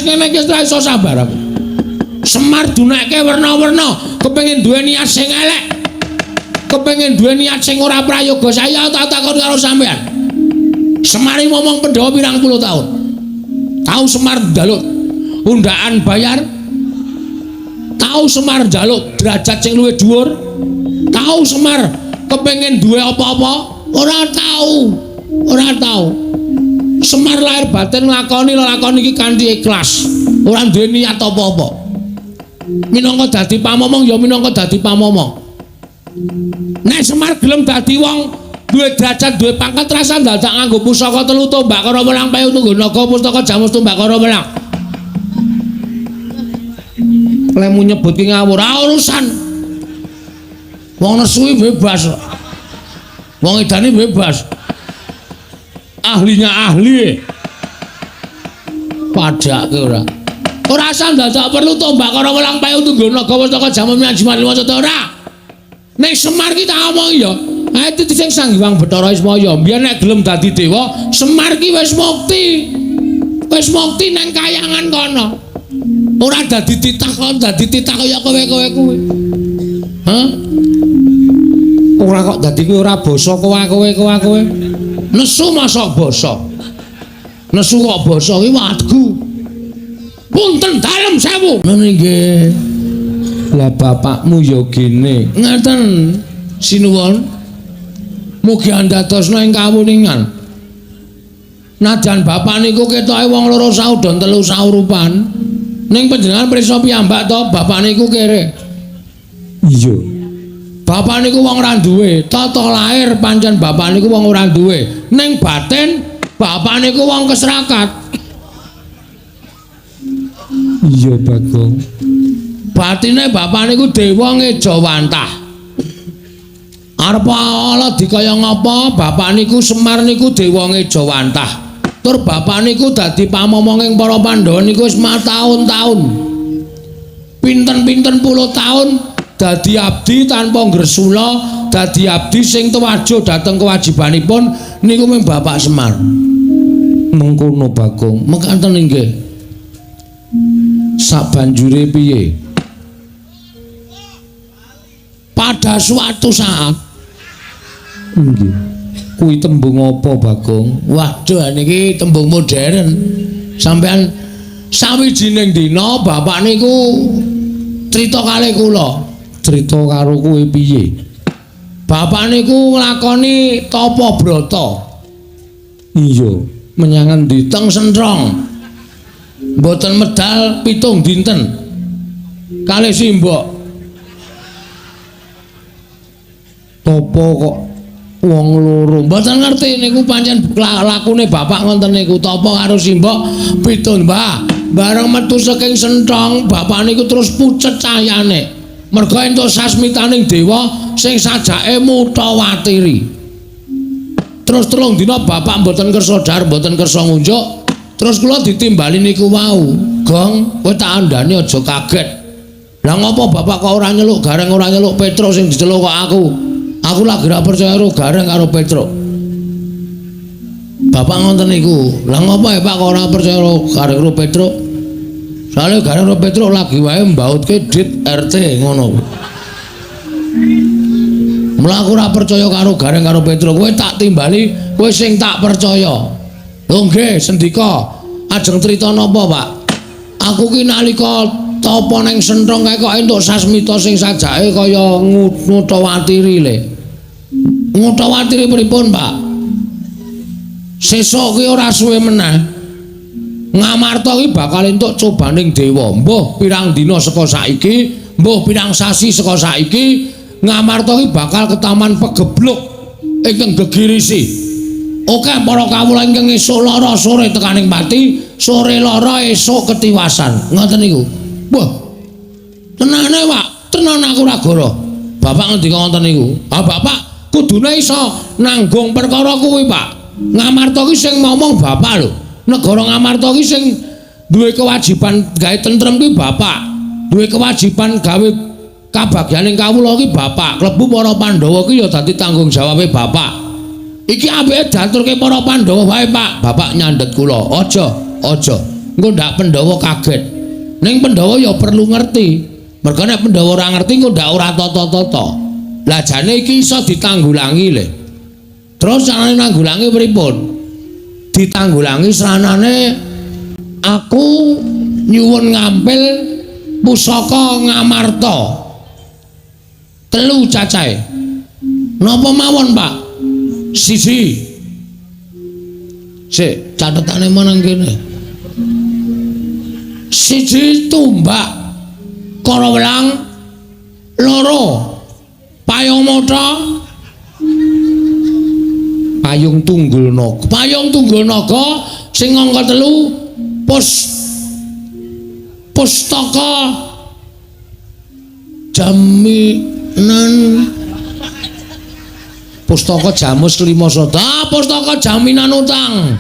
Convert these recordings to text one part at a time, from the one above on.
Wis ngene iki ora iso sabar aku. Semar dunekke werna-werna, kepengin duwe niat sing elek. Kepengin duwe niat sing ora prayoga, saya tak takon karo sampean. Semar iki ngomong Pandhawa pirang puluh tahun. Tahu Semar njaluk undaan bayar? Tahu Semar njaluk derajat sing luwih dhuwur? Tahu Semar kepengin duwe apa-apa? Ora tahu. Ora tahu. Semar lahir batin nglakoni lelakon iki kanthi ikhlas. Ora duwe niat apa-apa. Minangka dadi pamomong ya minangka dadi pamomong. Nek Semar gelem dadi wong duwe derajat, duwe pangkat, rasa dadak nganggo pusaka telu tombak karo welang payu tunggu naga pustaka jamus tombak karo welang. Lemu nyebut ki ngawur, ora urusan. Wong nesu bebas. Wong edane bebas. Ahlinya ahli. Padake ora. Ora usah dadak perlu tombak karo welang payu tunggu naga pustaka jamus jimat lima ora. Nek Semar ki tak omong ya. Ha itu sing Sang Hyang Bathara Ismaya. Biyen nek gelem dadi dewa, Semar ki wis mukti. Wis mukti nang kayangan kono. Ora dadi titah kon dadi titah kaya kowe-kowe kuwi. Hah? Ora kok dadi kuwi ora basa kowe kowe. Nesu mosok basa. Nesu kok basa kuwi wadgu. Punten dalem sewu. Ngono nggih. Lah bapakmu ya gene. Ngaten. Sinuwun. Mugi andadosna ing kawuningan. Najan bapak niku ketoke wong loro saudon telu saurupan. Ning panjenengan prisa piyambak to, bapak niku kere. Iya. Bapak niku wong ora duwe, tata lahir pancen bapak niku wong ora duwe. Ning batin bapak niku wong kesrakat. Iya, Bagong. Batine bapak niku dewa ngejawantah. Arep ala dikaya ngapa, bapak niku Semar niku dewa ngejawantah. Tur bapak niku dadi pamomonging para Pandhawa niku wis mataun-taun. Pinten-pinten puluh taun dadi abdi tanpa ngresula, dadi abdi sing tuwajuh dhateng kewajibanipun niku mung Bapak Semar. Mengkono Bagong, mekaten inggih. Sabanjure piye? Pada suatu saat nggih. Kuwi tembung apa, Bagong? Waduh, niki tembung modern. Sampean sawijining dina bapak niku crita kalih kula. Crita karo kowe piye? Bapak niku nglakoni tapa brata. Iya, menyang endi? Teng Sentrong. Mboten medal 7 dinten. Kalih simbok. Tapa kok wong loro. Mboten ngerti niku pancen lakune bapak ngoten niku tapa karo simbok 7, Mbah. Bareng metu saking Senthong, bapak niku terus pucet cahyane. Merga entuk sasmitaning dewa sing sajake mutawatiri. Terus 3 dina bapak mboten kersa dhahar, mboten kersa ngunjuk. Terus kula ditimbali niku wau. Gong, kowe tak andani aja kaget. Lah ngopo bapak kok ora nyeluk Gareng, ora nyeluk Petro sing diceluk kok aku? Aku lagi ora percaya karo Gareng karo Petro. Bapak ngoten niku. Lah ngopo ya Pak kok ora percaya karo Gareng karo Petro? Soale Gareng karo Petro lagi wae mbautke dit RT ngono. Mula aku ora percaya karo Gareng karo Petro. Kowe tak timbali, kowe sing tak percaya. Lho nggih, sendika. Ajeng crita napa, Pak? Aku ki nalika tapa ning Senthong kae kok entuk sasmita sing sajake kaya ngutawatiri le. Ngutawatiri pripun, Pak? Sesuk ki ora suwe meneh. Ngamarta ki bakal entuk cobaning dewa. Mbuh pirang dina saka saiki, mbuh pirang sasi saka saiki, Ngamarta ki bakal ketaman pegebluk ingkang gegirisi. Oke, para kawula ingkang esuk lara sore tekaning pati, sore lara esuk ketiwasan. Ngoten niku. Wah. Tenane, Pak. Tenan aku ora goro. Bapak ngendika ngoten niku. Ah, Bapak kudune iso nanggung perkara kuwi, Pak. Ngamarta ki sing ngomong Bapak lho. Negara Ngamarta ki sing duwe kewajiban gawe tentrem kuwi Bapak. Duwe kewajiban gawe kabagyaning kawula ki Bapak. Klebu para Pandhawa ki ya dadi tanggung jawabe Bapak. Iki apike diaturke para Pandhawa wae, Pak. Bapak nyandhet kula. Aja, aja. Engko ndak Pandhawa kaget. Ning Pandhawa ya perlu ngerti. Merga nek Pandhawa ora ngerti engko ndak ora tata-tata. Lah jane iki iso ditanggulangi le. Terus carane nanggulangi pripun? Ditanggulangi sranane aku nyuwun ngampil pusaka Ngamarta. 3 cacahe. Napa mawon, Pak? Siji. Sik, catetane meneng kene. 1 tumbak Karawelang, 2 payung mata, payung tunggul naga. Payung tunggul naga sing angka 3 pustaka jaminan pustaka jamus 5 sada, pustaka jaminan utang.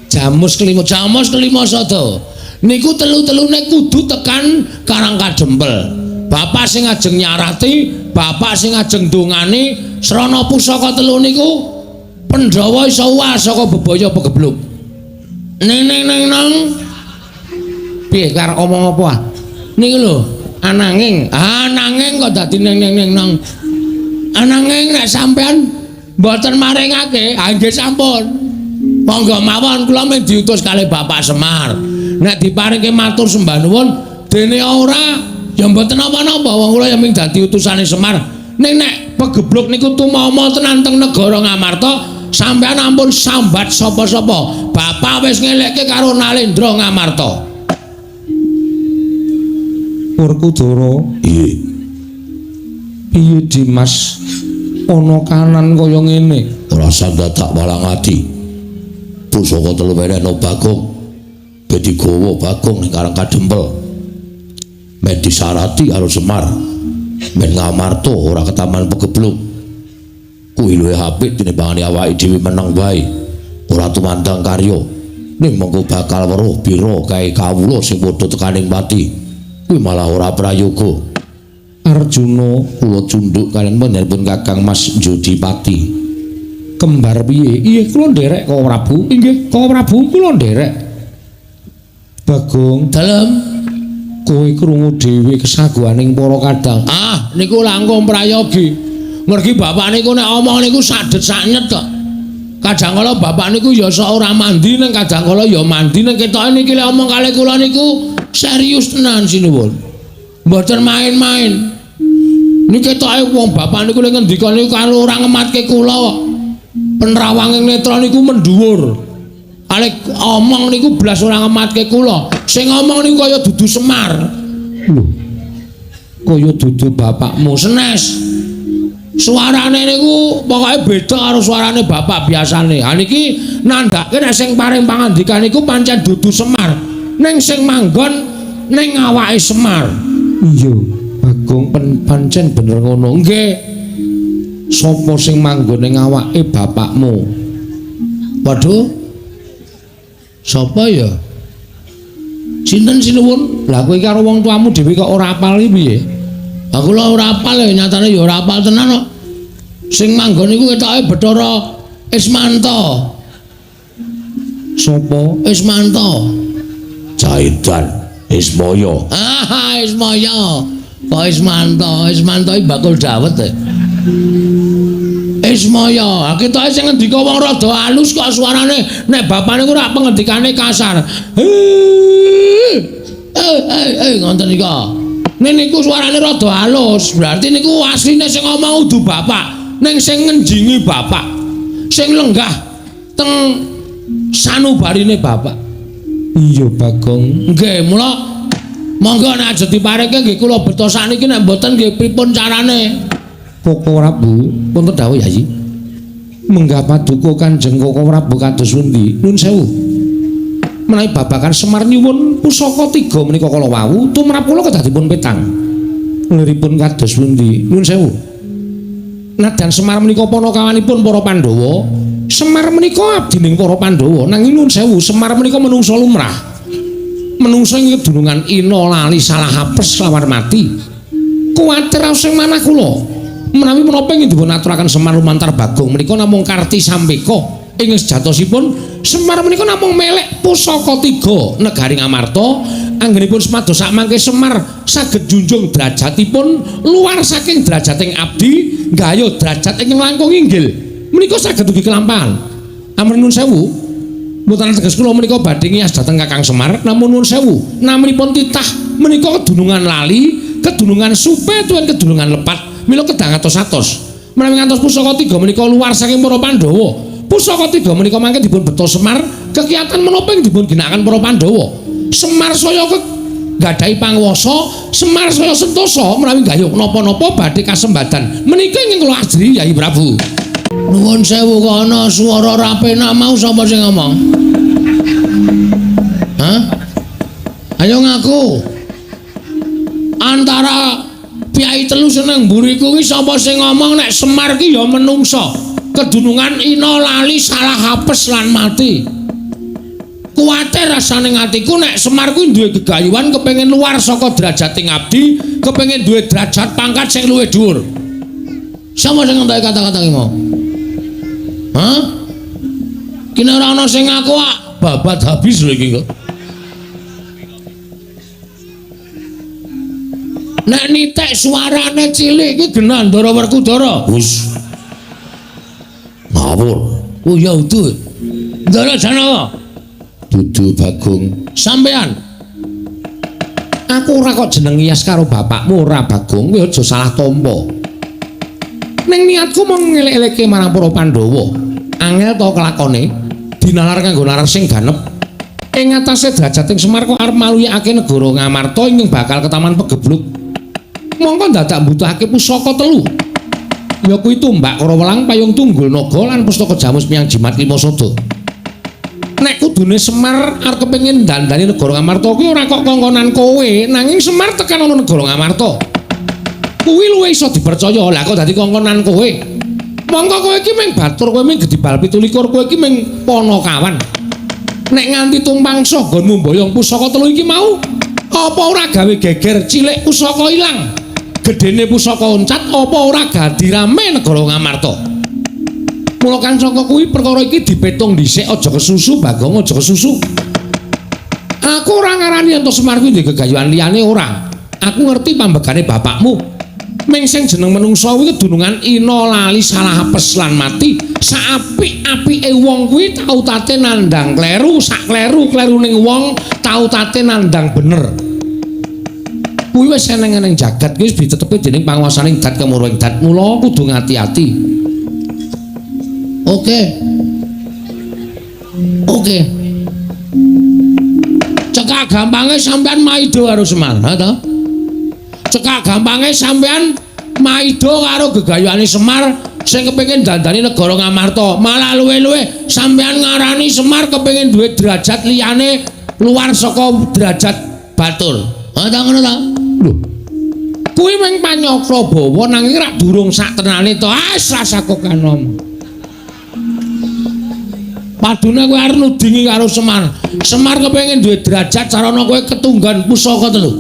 Jamus kelima, jamus kelima sada. Niku telu-telune kudu tekan Karang Kadempel. Bapak sing ajeng nyarati, bapak sing ajeng dongani srana pusaka telu niku Pandhawa iso uwal saka bebaya pegebluk. Ning ning ning nang. Piye karep omong apa ah? Niku lho, ananging, ananging kok dadi ning ning ning nang. Ananging nek sampean mboten maringake, ha nggih sampun. Monggo mawon kula mung diutus kalih Bapak Semar. Nek diparingke matur sembah nuwun, dene ora ya mboten napa-napa, wong kula ya mung dadi utusane Semar. Ning nek pegebluk niku tumama tenan teng negara Ngamarta, sampean ampun sambat sapa-sapa. Bapak wis ngelekke karo Nalendra Ngamarta. Werkudara, Piye? Piye Dimas? Ana kanan kaya ngene. Ora dadak walang ati. Pusaka telu wenehno Bagong. Ben digawa Bagong ning Karang Kadempel. Men disarati karo Semar. Men Ngamarta ora ketaman pegebluk. Kuwi luwih apik tinimbangane awake dhewe meneng wae. Ora tumandang karya. Ning mengko bakal weruh pira kae kawula sing padha tekaning pati. Kuwi malah ora prayoga. Arjuna kula cundhuk kaliyan panjenenganipun Kakang Mas Jodipati. Kembar piye? Iya kula nderek Koko Prabu. Inggih, Koko Prabu kula nderek. Bagong, dalem kowe krungu dhewe kesaguhaning para kadang. Ah, niku langkung prayogi. Mergi bapak niku nek omong niku sadet saknyet kok. Kadang kala bapak niku ya sok ora mandi ning kadang kala ya mandi ning ketoke niki lek omong kalih kula niku serius tenan sinuwun. Mboten main-main. Niki ketoke wong bapak niku lek ngendika niku karo ora ngematke kula kok. Penrawanging netra niku mendhuwur. Kalih omong niku blas ora ngematke kula. Sing ngomong niku kaya dudu Semar. Lho. Kaya dudu bapakmu senes. Suarane niku pokoke beda karo suarane bapak biasane. Ha niki nandhake nek sing paring pangandikan niku pancen dudu Semar. Ning sing manggon ning awake Semar. Iya, Bagong pancen bener ngono. Nggih. Sapa sing manggon ning awake bapakmu? Waduh. Sapa ya? Sinten sinuwun? Lah kowe karo wong tuamu dhewe kok ora apal iki piye? Aku lho ora apal ya, nyatane ya ora apal tenan kok. Sing manggon iku ketoke Bathara Ismanto. Sapa? Ismanto. Jaidan Ismaya. Ah, Ismaya. Kok Ismanto? Ismanto iki bakul dawet e. Ismaya, ketoke sing ngendika wong rada alus kok suarane nek bapane ku ora pengendikane kasar. Ngoten nika. Nek niku suarane rada halus, berarti niku asline sing ngomong udu bapak, ning sing ngenjingi bapak, sing lenggah teng sanubarine bapak. Iya, Bagong. Nggih, mula monggo nek aja dipareke nggih kula beto sakniki nek mboten nggih pripun carane? Koko Prabu, wonten dawuh Yayi. Menggah paduka Kanjeng Koko Prabu kados pundi? Nun sewu. Menawi babagan Semar nyuwun pusaka tiga menika kala wau tumrap kula kedah dipun petang. Liripun kados pundi? Nun sewu. Nadyan Semar menika panakawanipun para Pandhawa, Semar menika abdining para Pandhawa, nanging nun sewu Semar menika menungsa lumrah. Menungsa ing kedunungan ina lali salah apes lawan mati. Kuwatir sing manah kula. Menawi menapa ingkang dipun aturaken Semar lumantar Bagong menika namung karti sampeka ing sejatosipun Semar menika namung melek pusaka tiga negari Ngamarta. Anggenipun semados sakmangke Semar saged junjung derajatipun luar saking derajating abdi, nggayuh derajat ingkang langkung inggil. Menika saged ugi kelampahan. Amrih nuwun sewu. Mboten teges kula menika badhe ngiyas dhateng Kakang Semar, namun nuwun sewu, naminipun titah menika kedunungan lali, kedunungan supe tuwin kedunungan lepat, mila kedah ngatos-atos. Menawi ngantos pusaka tiga menika luar saking para Pandhawa. Pusaka tiga menika mangke dipun beto Semar, kegiatan menapa ing dipun ginakaken para Pandhawa. Semar saya gadahi panguwasa, Semar saya sentosa menawi gayuh napa-napa badhe kasembadan. Menika ingkang kula ajri Yayi Prabu. Nuwun sewu kok ana swara ra penak mau sapa sing ngomong? Hah? Ayo ngaku. Antara piyai telu seneng mburi kuwi sapa sing ngomong nek Semar ki ya menungsa. Kedunungan ina lali salah apes lan mati. Kuwatir rasane atiku nek Semar kuwi duwe gegayuhan kepengin luar saka derajating abdi, kepengin duwe derajat pangkat sing luwih dhuwur. Sapa sing ngentoki kata-kata ki mau? Hah? Kene ora ana sing ngaku ah, babat habis lho iki kok. Nek nitik suarane cilik iki genah Ndara Werkudara. Wis. Ngawur. Oh ya udu. Ndara Janaka. Dudu Bagong. Sampean. Aku ora kok jeneng Iyas karo bapakmu ora Bagong, kowe aja salah tampa. Ning niatku mung ngelek-elekke marang para Pandhawa. Angel to kelakone dinalar kanggo nalar sing ganep. Ing atase derajating Semar kok arep maluyakake negara Ngamarta ingkang bakal ketaman pegebluk. Mongko dadak mbutuhake pusaka telu. Ya kuwi tumbak Karawelang, payung tunggul naga lan pustaka jamus miyang jimat lima sada. Nek kudune Semar arep kepengin dandani negara Ngamarta kuwi ora kok kongkonan kowe, nanging Semar tekan ana negara Ngamarta. Kuwi luwih iso dipercaya. Lah kok dadi kongkonan kowe? Mongko kowe iki mung batur, kowe mung gedibal 27, kowe iki mung panakawan. Nek nganti tumpang sanggonmu mboyong pusaka telu iki mau, apa ora gawe geger cilik pusaka ilang? Gedene pusaka oncat apa ora gadi rame negara Ngamarta? Mula kan saka kuwi perkara iki dipetung dhisik, aja kesusu Bagong, aja kesusu. Aku ora ngarani yen Semar kuwi ndek gegayuhan liyane ora. Aku ngerti pambegane bapakmu. Ming sing jeneng menungsa kuwi kedunungan ina lali salah apes lan mati. Saapik-apike wong kuwi tau tate nandhang kleru, sak kleru-klerune wong tau tate nandhang bener. Kuwi wis eneng-eneng jagat kuwi wis ditetepi dening panguwasaning dat kemuruhing dat. Mula kudu ngati-ati. Oke. Oke. Cekak gampange sampean maido karo Semar, ha to? Cekak gampange sampean maido karo gegayuhane Semar sing kepengin dandani negara Ngamarta. Malah luwe-luwe sampean ngarani Semar kepengin duwe derajat liyane luar saka derajat batur. Ha ta ngono ta? Lho. Kuwi mung panyakra bawa nanging rak durung sak tenane to. Ah rasako kanom. Padune kowe arep nudingi karo Semar. Semar kepengin duwe derajat carana kowe ketunggon pusaka telu.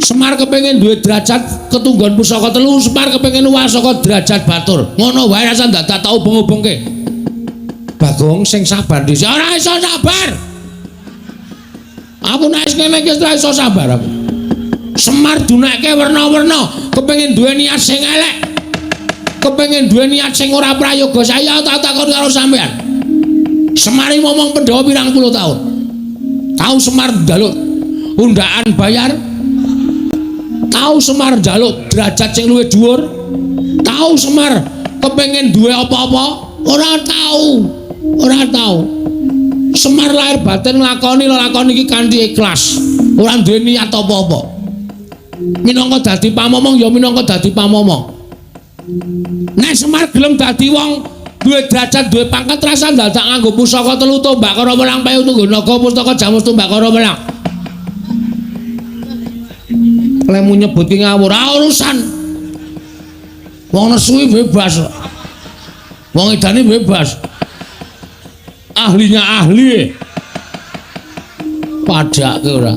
Semar kepengin duwe derajat ketunggon pusaka telu, Semar kepengin luwih saka derajat batur. Ngono wae rasa dadak tau ubung-ubungke. Bagong sing sabar dhisik. Ora iso sabar. Aku nek wis ngene iki ora iso sabar aku. Semar dunekke werna-werna, kepengin duwe niat sing elek. Kepengin duwe niat sing ora prayoga. Saya tak takon karo sampean. Semar iki ngomong Pandhawa pirang puluh tahun. Tahu Semar njaluk undaan bayar? Tahu Semar njaluk derajat sing luwih dhuwur? Tahu Semar kepengin duwe apa-apa? Ora tahu. Ora tahu. Semar lahir batin nglakoni lelakon iki kanthi ikhlas. Ora duwe niat apa-apa. Minangka dadi pamomong ya minangka dadi pamomong. Nek Semar gelem dadi wong duwe derajat, duwe pangkat, rasa dadak nganggo pusaka telu tombak karo welang payu tunggu naga pustaka jamus tombak karo welang. Lemu nyebut ki ngawur, ah urusan. Wong nesu bebas. Wong edane bebas. Ahlinya ahli. Padake ora.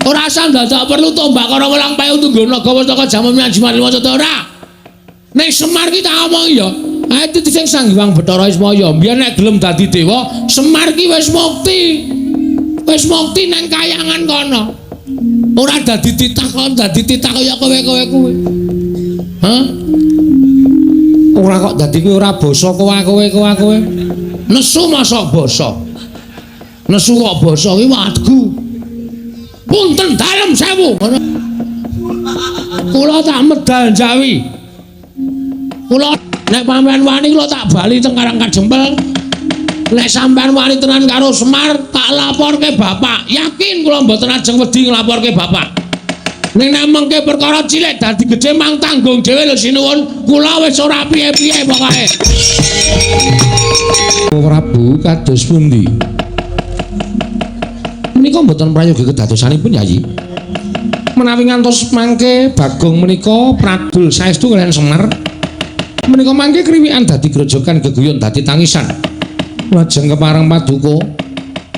Ora usah dadak perlu tombak karo welang payu tunggu naga pustaka jamus miyan jimat lima ora. Nek Semar ki tak omongi ya. Ayo titi sing Sang Hyang Bathara Ismaya, mbiyen nek gelem dadi dewa, Semar ki wis mukti. Wis mukti nang kayangan kono. Ora dadi titah kon dadi titah kaya kowe-kowe kuwi. Hah? Ora kok dadi kuwi ora basa kowe-kowe. Nesu mosok basa. Nesu kok basa kuwi wadgu. Punten dalem sewu. Kula tak medal jawi. Kula nek sampean wani kula tak bali teng Karang Kadempel. Nek sampean wani tenan karo Semar, tak laporke bapak. Yakin kula mboten ajeng wedi nglaporke bapak. Ning nek mengke perkara cilik dadi gedhe mang tanggung dhewe lho sinuwun. Kula wis ora piye-piye pokoke. Prabu kados pundi? Menika mboten prayoga kedadosanipun Yayi. Menawi ngantos mangke Bagong menika pradul saestu kaliyan Semar. Menika mangke kriwikan dadi grojogan geguyon dadi tangisan. Lajeng kepareng paduka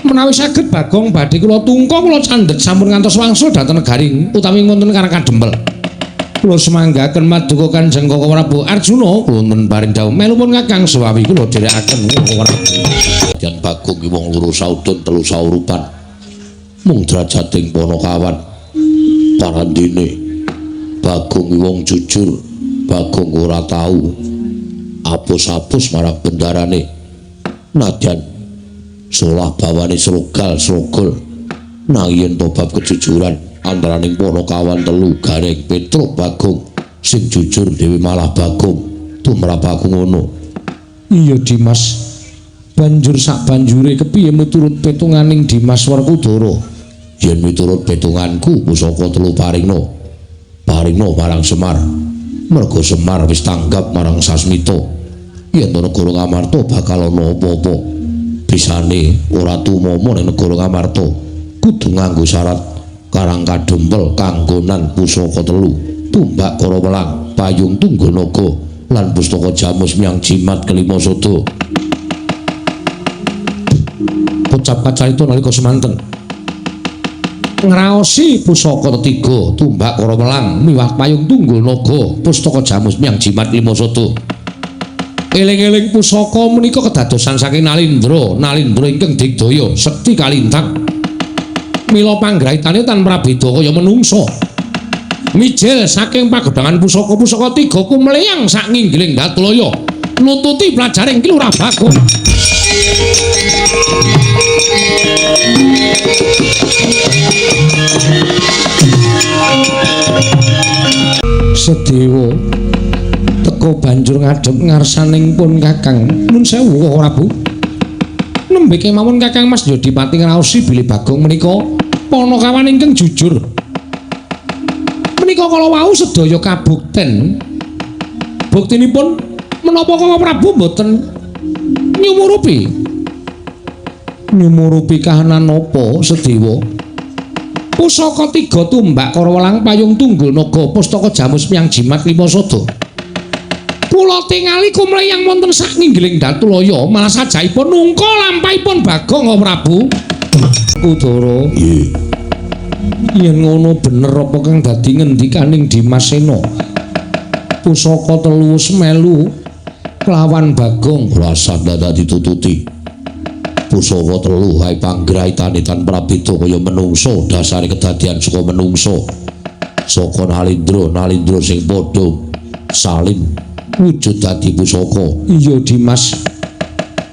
menawi saged Bagong badhe kula tungka kula candhet sampun ngantos wangsul dhateng negari utawi wonten Karang Kadempel. Kula semanggaken paduka Kanjeng Koko Prabu Arjuna wonten paring dawuh melupun Kakang Sewawi kula dherekaken Koko Prabu. Yen Bagong ki wong loro saudon telu saurupan. Mung drajating Panakawan. Parandene Bagong ki wong jujur, Bagong ora tau apus-apus marang bendarane. Nadyan solah bawane srogal srogol nanging yen to bab kejujuran antaraning Panakawan telu Gareng Petruk Bagong sing jujur dhewe malah Bagong tumrap aku ngono. Iya Dimas, banjur sak banjure kepiye miturut petunganing Dimas Werkudara? Yen miturut petunganku pusaka telu paringna paringna marang Semar, merga Semar wis tanggap marang Sasmita. Yen to negara Ngamarta bakal ana apa-apa, bisane ora tumama ning negara Ngamarta kudu nganggo syarat Karang Kadempel kanggonan pusaka telu tumbak kara welang payung tunggul naga lan pustaka jamus miang jimat kelima sada. Pocap kacarita nalika semanten ngraosi pusaka tetiga tumbak kara welang miwah payung tunggul naga pustaka jamus miang jimat lima sada. Eling-eling pusaka menika kedadosan saking Nalindra, Nalindra ingkang digdaya sekti kalintang. Mila panggraitane tan prabeda kaya menungsa. Mijil saking pagedhangan pusaka-pusaka tiga kumleyang sak nginggiling Datulaya nututi pelajaring Ki Lurah Bagong. Sedewa teka banjur ngadhep ngarsaning pun Kakang. Nun sewu Koko Prabu. Nembe kemawon Kakang Mas Yodipati ngraosi bilih Bagong menika Panakawan ingkang jujur. Menika kala wau sedaya kabukten. Buktinipun menapa Koko Prabu mboten nyumurupi? Nyumurupi kahanan napa Sedewa? Pusaka tiga tumbak kara welang payung tunggul naga pustaka jamus miang jimat lima sada. Kula tingali kumleyang wonten sak nginggiling Datulaya malah sajaipun nungka lampahipun Bagong Prabu. Kudara. Nggih. Yen ngono bener apa kang dadi ngendikaning Dimas Sena? Pusaka telu wis melu kelawan Bagong. Ora usah dadak ditututi. Pusaka telu hae panggraitane tan prabeda kaya menungsa, dasare kedadian saka menungsa. Saka Nalindra, Nalindra sing padha salin wujud dadi pusaka. Iya Dimas,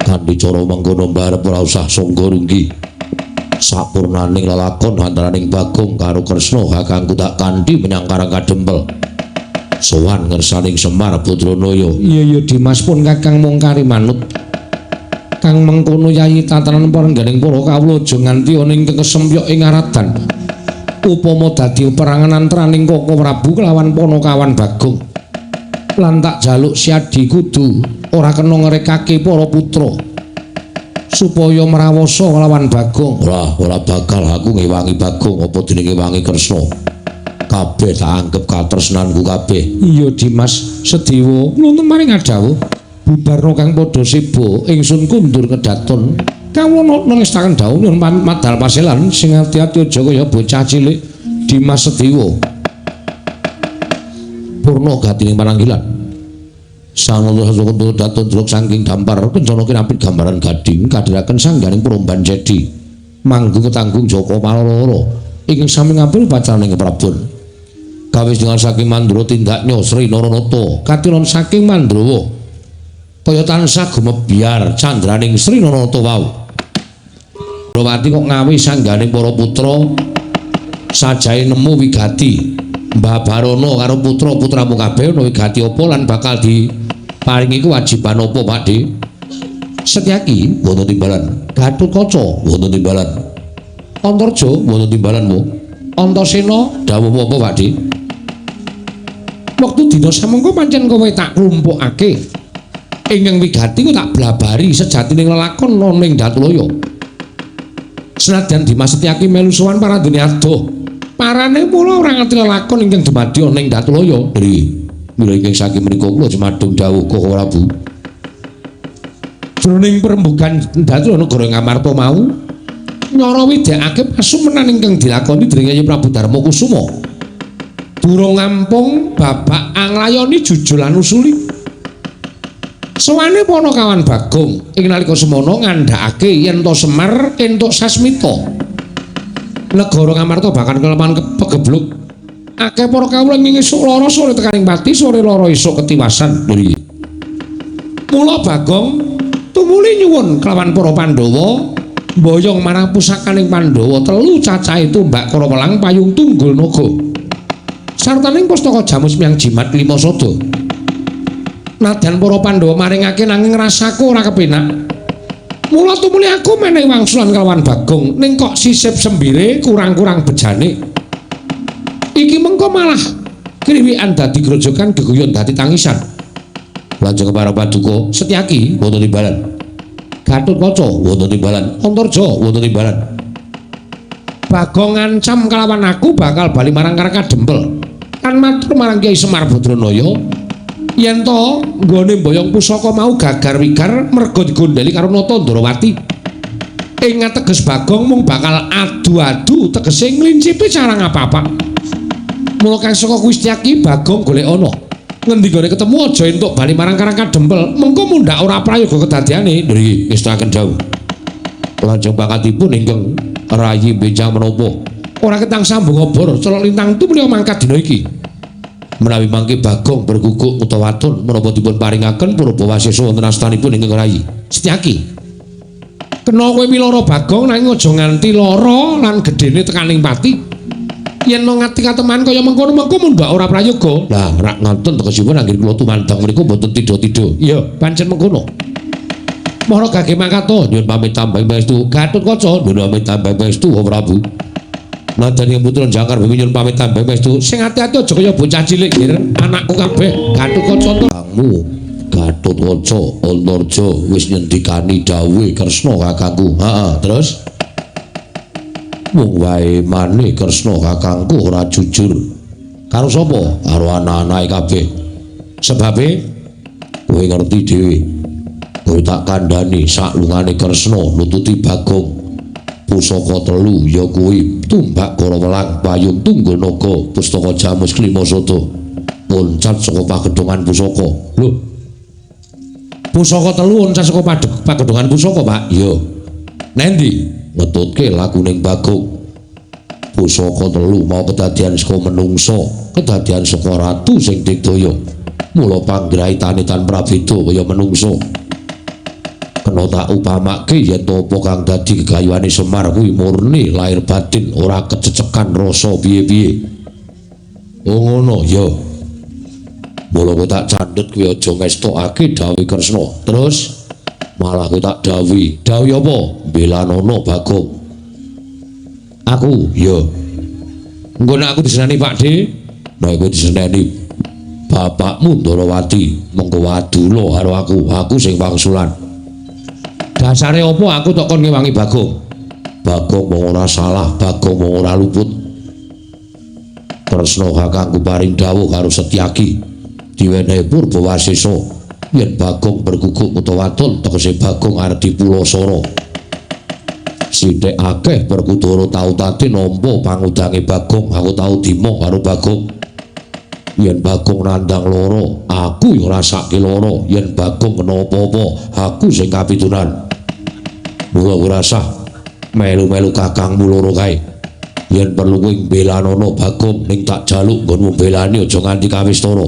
kanthi cara mengkono mbarep ora usah sangga runggi. Sapurnaning lelakon antaraning Bagong karo Kresna kakangku tak kanthi menyang Karang Kadempel. Sowan ngersaning Semar Badranaya. Iya iya Dimas, pun Kakang mung kari manut. Kang mengkono yayi tatanan parengganing para kawula aja nganti ana ing kesempyok ing aradan. Upama dadi perangan antaraning Koko Prabu kelawan Panakawan Bagong. Lan tak jaluk siadi kudu ora kena ngrekake para putra supaya mrawasa kelawan Bagong. Ora, ora bakal aku ngewangi Bagong apa dene ngewangi Kresna. Kabeh tak anggep katresnanku kabeh. Iya Dimas, Sedewa nuntun maring adhawuh bubarna kang padha seba ingsun kundur kedaton. Kawula nangestaken dawuh nyuwun pamit madal paselan sing ati-ati aja kaya bocah cilik. Dimas Sedewa. Purna gatining pananggilan. Sanala sasaka datun jeluk saking dampar kencana kinapit gambaran gading kadhiraken sangganing puromban jedi. Manggung ketanggung Joko Paloro ingkang sami ngampil pacaraning Prabon. Kawis dengan saking Mandura tindaknya Sri Naranata katilon saking Mandrawa kaya tansah gumebyar candraning Sri Naranata wau. Ndrawati kok ngawi sangganing para putra sajae nemu wigati. Mbah Barono karo putra-putramu kabeh ana wigati apa lan bakal diparingi kewajiban apa Pak De? Setyaki wonten timbalan, Gatotkaca wonten timbalan, Antarja wonten timbalanmu, Antasena dawuh apa Pak De? Wektu dina samangka pancen kowe tak klumpukake ingkang wigati ku tak blabari sejatining lelakon ana ing Datulaya. Senadyan Dimas Setyaki melu sowan parandene adoh, parane mula ora ngerti lelakon ingkang dumadi ana ing Datulaya. Nggih, mila ingkang saking menika kula jumadung dawuh Koko Prabu. Jroning perembugan Datulaya negara Ngamarta mau nyara widekake pasumenan ingkang dilakoni dening Yayi Prabu Darma Kusuma. Durung ngampung babak anglayoni jujul lan usuli. Sowane Panakawan Bagong ing nalika semono ngandhakake yen to Semar entuk sasmita. Negara Ngamarta bahkan kelemahan pegebluk. Akeh para kawula ing esuk lara sore tekaning pati, sore lara esuk ketiwasan. Nggih. Mula Bagong tumuli nyuwun kelawan para Pandhawa mboyong marang pusakaning Pandhawa telu cacahe tumbak Karawelang payung tunggul naga. Sartaning pustaka Jamus Miang Jimat Lima Sada. Nadyan para Pandhawa maringake nanging rasaku ora kepenak. Mula tumuli aku menehi wangsulan kelawan Bagong ning kok sisip sembire kurang-kurang bejane. Iki mengko malah kriwikan dadi grojogan geguyon dadi tangisan. Lajeng para paduka Setyaki wonten timbalan, Gatotkaca wonten timbalan, Antarja wonten timbalan. Bagong ngancam kelawan aku bakal bali marang Karang Kadempel. Kan matur marang Kyai Semar Badranaya yen to nggone mboyong pusaka mau gagar wigar merga digondheli karo Nata Ndrawati. Ing ateges Bagong mung bakal adu-adu tegese nglincipi cara ngapa-apa. Mula kang saka kuwi Setyaki Bagong golek ana. Ngendi gone ketemu aja entuk bali marang Karang Kadempel, mengko mundhak ora prayoga kedadeane. Nggih, ngestakaken dawuh. Lajeng pangkatipun ingkang rayi benjang menapa? Ora ketang sambung obor, celok lintang tumuli mangkat dina iki. Menawi mangke Bagong berguguk utawa wadon menapa dipun paringaken purba wasesa wonten astanipun ingkang rayi. Setyaki. Kena kowe milara Bagong nanging aja nganti lara lan gedene tekaning pati. Yen ngati kateman kaya mengkono mengko mundhak ora prayoga. Lah rak ngoten tegesipun anggene kula tumandang mriku mboten tidha-tidha. Iya, pancen mengkono. Mara gage mangkat to nyuwun pamit tambah pangestu. Gatotkaca nyuwun pamit tambah pangestu Prabu. Nadyan ing putra Jangkar Bumi nyuwun pamit tambah pangestu. Sing ati-ati aja kaya bocah cilik nggih, anakku kabeh Gatotkaca. Kangmu Gatotkaca Antarja wis nyendikani dawuhe Kresna kakangku. Heeh, terus wong wae mane Kresna kakangku ora jujur. Karo sapa? Karo anak-anake kabeh. Sebabe kowe ngerti dhewe. Kowe tak kandhani saklungane Kresna nututi Bagong. Pusaka telu ya kuwi tumbak Karawelang payung tunggul naga pustaka Jamus Klima Sada. Loncat saka pagedhongan pusaka. Lho. Pusaka telu loncat saka pagedhongan pusaka, Pak. Iya. Nendi? Ngetutke lakuning Bagong. Pusaka telu mau kedadian saka menungsa, kedadian saka ratu sing digdaya. Mula panggraitane tan prabeda kaya menungsa. Kena tak upamake yen to apa kang dadi gegayuhane Semar kuwi murni lahir batin ora kececekan rasa piye-piye. Oh ngono ya. Mula kowe tak candhet kuwi aja ngestokake dawuhe Kresna. Terus malah kowe tak dawuhi. Dawuhi apa? Belanono Bagong. Aku ya. Engko nek aku diseneni Pak De, nek kowe diseneni bapakmu Ndrawati, mengko wadula karo aku, aku sing wangsulan. Dasare apa aku tok kon ngewangi Bagong? Bagong mung ora salah, Bagong mung ora luput. Kresna kakangku paring dawuh karo Setyaki. Diwenehi purba wasesa yen Bagong berguguk utawa wadon tegese Bagong arep dipulasara. Sithik akeh Werkudara tau tati nampa pangudange Bagong, aku tau dimong karo Bagong. Yen Bagong nandang loro, aku ya rasake loro. Yen Bagong kena apa-apa, aku sing kapitunan. Mula ora sah melu-melu kakangmu loro kae. Yen perlu kowe mbelanono Bagong, ning tak jaluk nggonmu mbelani aja nganti kawistara.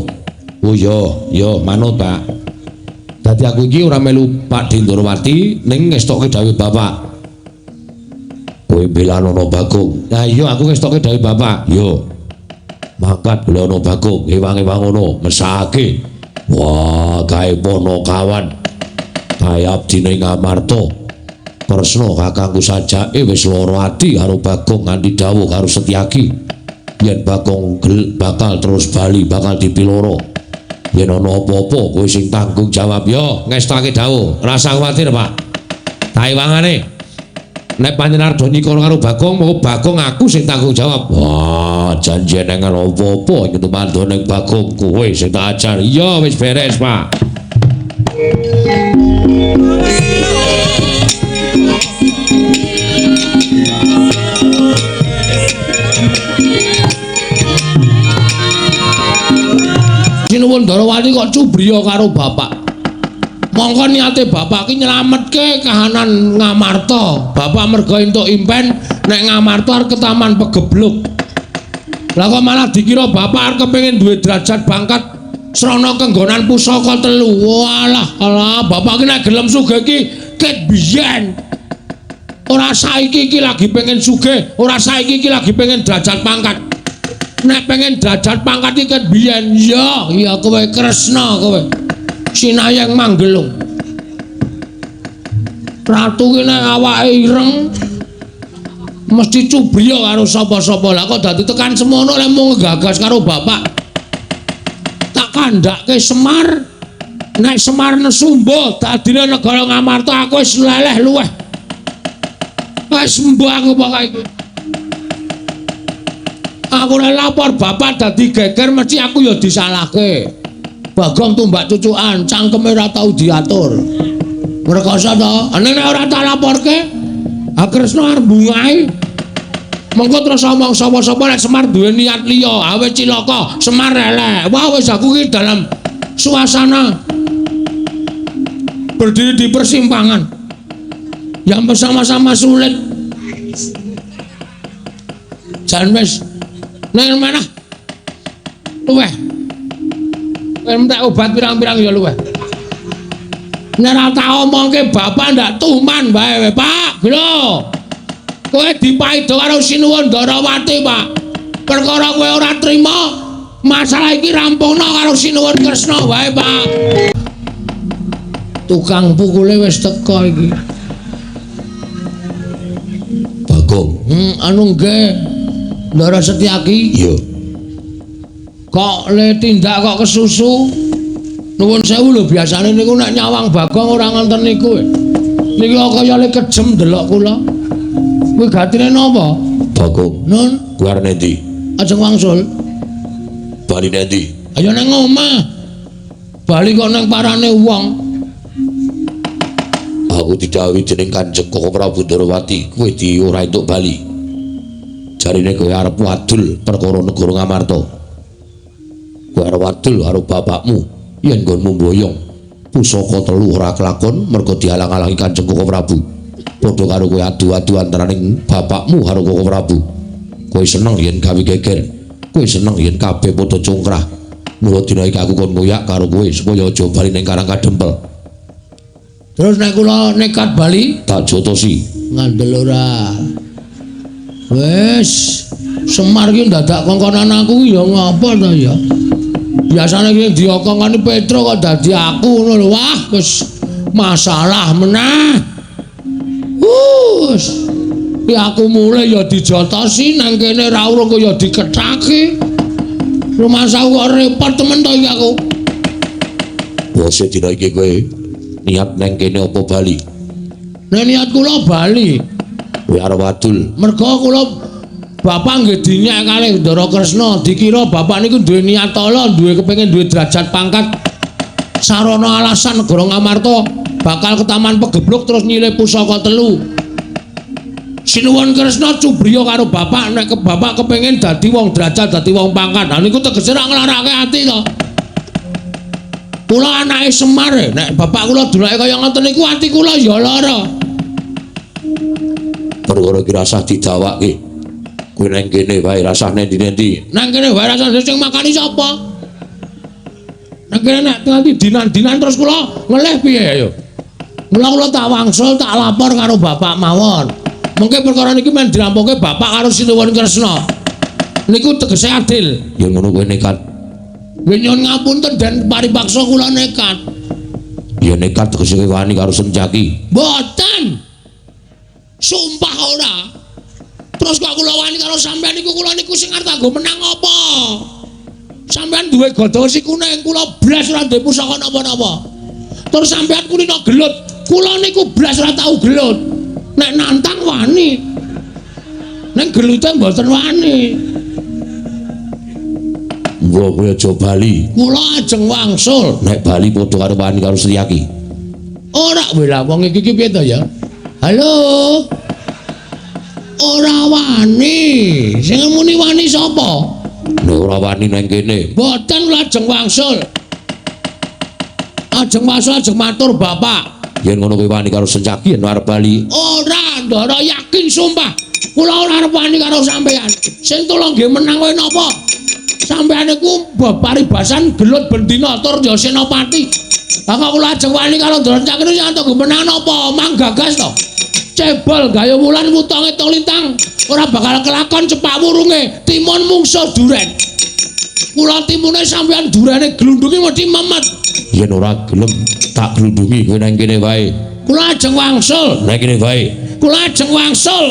Oh iya, ya manut, Pak. Dadi aku iki ora melu Pak Ndorowati ning ngestokke dawuh bapak. Kowe mbelanono Bagong. Lah iya aku ngestokke dawuh bapak. Yo. Mangkat golek Bagong, ewang-ewang ngono, mesake. Wah, kae Ponokawan. Kae abdine Ngamarta. Kresna kakangku sajake wis lara ati karo Bagong nganti dawuh karo Setyaki. Yen Bagong bakal terus bali, bakal dipiloro. Yen ana apa-apa kowe sing tanggung jawab. Yo, ngestake dawuh. Rasa kuwatir, Pak. Taiwangane. Nek panjenengan arep nyikara karo Bagong, moko Bagong aku sing tanggung jawab. Wah, janji neng apa-apa iki tumandha ning Bagong kowe sing tak ajar. Iya, wis beres, Pak. Sinuwun Ndorowati kok cubriya karo bapak. Mongko niate bapak ki nyelametke kahanan Ngamarta. Bapak merga entuk impen nek Ngamarta arep ketaman pegebluk. Lah kok malah dikira bapak arep kepengin duwe derajat pangkat srana kenggonan pusaka telu. Walah, alah bapak ki nek gelem sugih ki ket biyen. Ora saiki iki lagi pengen sugih, ora saiki iki lagi pengen derajat pangkat. Nek pengen derajat pangkat iki ket biyen. Ya, iya kowe Kresna kowe. Sinayeng Manggelung. Ratu ki nek awake ireng mesti cubriya karo sapa-sapa. Lah kok dadi tekan semono lek mung nggagas karo bapak. Tak kandhake Semar. Nek Semar nesumba dadine negara Ngamarta aku wis leleh luweh. Wis mbuh aku pokoke iki. Aku nek lapor bapak dadi geger mesti aku ya disalahke. Bagong tumbak cucukan, cangkeme ora tau diatur. Ngrekoso to? Ning nek ora tak laporke, ha Kresna arep bungahi. Mengko terus omong sapa-sapa nek Semar duwe niat liya, ha wis cilaka, Semar elek. Wah wis aku iki dalam suasana berdiri di persimpangan yang bersama-sama sulit. Jan wis nang mana? Luweh. Entek obat pirang-pirang ya luweh. Nek ora tak omongke bapak ndak tuman bae, Pak. Lho. Kowe dipaido karo Sinuwun Ndorowati, Pak. Perkara kowe ora trima, masalah iki rampungno karo Sinuwun Kresna wae, Pak. Tukang pukule wis teko iki. Bagong. Anu nggih. Ndara Setyaki. Iya. Kok le tindak kok kesusu? Nuwun sewu lho, biasane niku nek nyawang Bagong ora ngonten niku. Niki kok kaya le kejem delok kula. Kuwi gatine napa? Bagong. Nun, kuwi arep endi? Ajeng wangsul. Bali endi? Ayo nang omah. Bali kok nang parane wong. Aku didhawuhi dening Kanjeng Koko Prabu Ndorowati, kowe di ora entuk bali. Jarine kowe arep wadul perkara negara Ngamarta. Kowe arep wadul karo bapakmu yen nggonmu mboyong pusaka telu ora kelakon mergo dihalang-halangi Kanjeng Koko Prabu. Padha karo kowe adu-adu antaraning bapakmu karo Koko Prabu. Kowe seneng yen gawe geger, kowe seneng yen kabeh padha congkrah. Mula dina iki aku kon ngoyak karo kowe supaya aja bali ning Karang Kadempel. Terus nek kula nekat bali tak jotosi. Ngandel ora. Wis, Semar ki ndadak kongkonan aku ya ngapa to ya? Biasane ki diokongane Petro kok dadi aku ngono lho. Wah, wis masalah meneh. Wus. Ki aku mulih ya dijotosi nang kene ra urung kok ya dikethaki. Rumasaku kok repot temen to iki aku. Bose dina iki kowe niat nang kene apa bali? Nek niat kula bali. Kowe arep wadul. Mergo kula bapak nggih dinyek kalih Ndara Kresna, dikira bapak niku duwe niat ala, duwe kepengin duwe derajat pangkat. Sarana alasan negara Ngamarta bakal ketaman pegebluk terus nyilih pusaka telu. Sinuwun Kresna cubriya karo bapak nek bapak kepengin dadi wong derajat, dadi wong pangkat. Lah niku tegese ra nglarake ati to. Kula anake Semar, nek bapak kula dulake kaya ngoten niku ati kula ya lara. Perkara iki rasah didawake. Kowe nang kene wae rasah nendi-nendi. Nang kene wae rasah sing makani sapa? Nang kene nek nganti dinan-dinan terus kula ngelih piye ayo. Mula kula tak wangsul tak lapor karo bapak mawon. Mengke perkara niki men dirampungke bapak karo Sinuwun Kresna. Niku tegese adil. Ya ngono kowe nekat. Nggih nyuwun ngapunten den paripaksa kula nekat. Ya nekat tegese kowe wani karo Sencaki. Mboten. Sumpah ora. Terus kok kula wani karo sampean niku kula niku sing arep kanggo menang apa? Sampean duwe gada wesi kuning, kula blas ora duwe pusaka napa-napa. Terus sampean kulino gelut, kula niku blas ora tau gelut. Nek nantang wani. Nek gelute mboten wani. Mbok kowe aja bali. Kula ajeng wangsul. Nek bali padha karo wani karo Setyaki. Ora wela wong iki ki piye to ya? Halo. Ora wani. Sing muni wani sapa? Nek ora wani nang kene. Mboten kula ajeng wangsul. Ajeng wangsul ajeng matur bapak. Yen ngono kowe wani karo Sencaki yen arep bali. Ora, Ndara yakin sumpah. Kula ora arep wani karo sampean. Sing tulung nggih menang kowe napa? Sampean niku paribasan gelut bendina tur ya senopati. Lah kok kula ajeng wani karo Ndara Sencaki niku antuk menang napa? Mang gagas to. Cebol gaya wulan wutonge tong lintang ora bakal kelakon cepak wurunge timun mungsuh duren. Kula timune sampean durene glundungi mesti memet. Yen ora gelem tak glundungi kowe nang kene wae. Kula ajeng wangsul. Nang kene wae. Kula ajeng wangsul.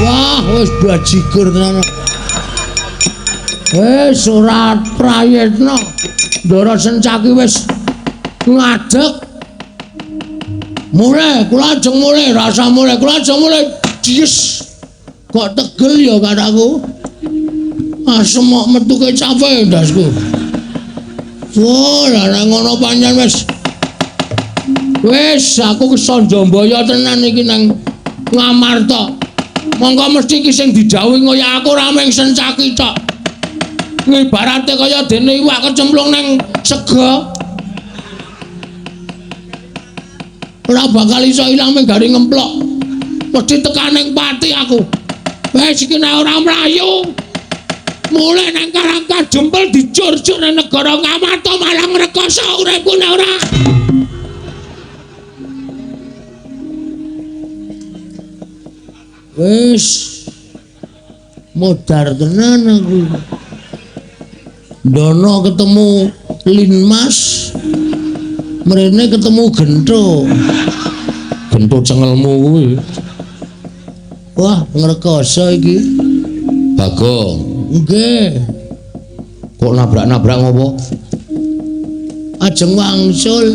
Wah, wis bajigur tenan. Wis ora prayitna. Ndara Sencaki wis ngadeg. Mulih, kula ajeng mulih, rasa mulih, kula ajeng mulih. Dies. Kok tegel ya karo aku. Asem kok metu kecape ndasku. Wah, lah nek ngono pancen wis. Wis aku kesonjombaya tenan iki nang Ngamarta. Mongko mesti iki sing didhawuhi kaya aku ora mung Sencaki tok. Ngibarate kaya dene iwak kecemplung nang sega. Ora bakal iso ilang mung gari ngemplok. Mesti tekan ning pati aku. Wis iki nek ora mlayu. Mulih nang Karang Kadempel dijurjuk nang negara Ngamarta malah ngrekoso uripku nek ora. Wis modar tenan aku. Ndono ketemu Linmas, mrene ketemu Gentho. Gentho cengelmu kuwi. Wah, ngrekoso iki. Bagong. Nggih. Kok nabrak-nabrak ngopo? Ajeng wangsul.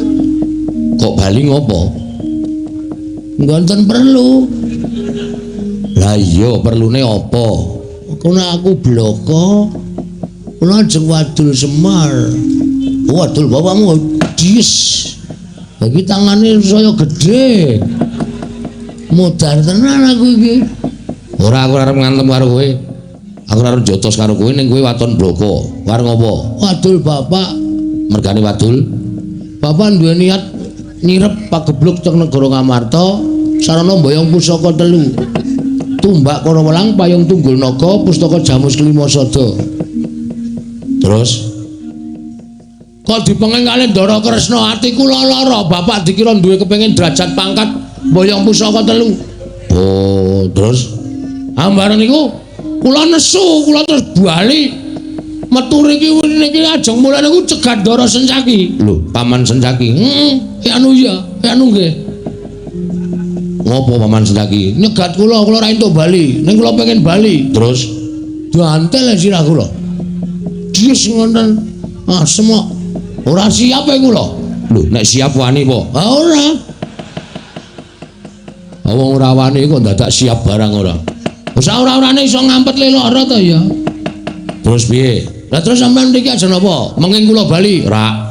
Kok bali ngopo? Mboten perlu. Lah iya, perlune apa? Kono aku bloko. Kula ajeng wadul Semar. Wadul bapakmu dies. Lagi tangane saya gedhe. Modar tenan aku iki. Ora, aku arep ngantem karo kowe. Aku arep jotos karo kowe ning kowe waton bloko. Arep ngopo? Wadul bapak. Mergane wadul. Bapak duwe niat nyirep pagebluk teng negara Ngamarta sarana mboyong pusaka telu. Tumbak Kara Welang, Payung Tunggul Naga, Pustaka Jamus Kelima Sada. Terus kok dipenging kalih Ndara Kresna ati kula lara, bapak dikira duwe kepengin derajat pangkat mboyong pusaka telu. Oh, terus ambareng niku kula nesu, kula terus bali metu riki niki ajeng mulih niku cegat Ndara Sencaki. Lho, Paman Sencaki. Heeh, anu ya, anu nggih. Ngopo Paman Setyaki? Nyegat kula, kula ora entuk bali. Ning kula pengen bali. Terus diantel sirah kula. Dies ngoten. Ah, semok. Ora siap e kula. Lho, nek siap wani apa? Ah, ora. Wong ora wani kok dadak siap barang ora. Wis ora-orane iso ngampet le lara to ya. Terus piye? Lah terus sampean mriki aja napa? Menging kula bali. Ora.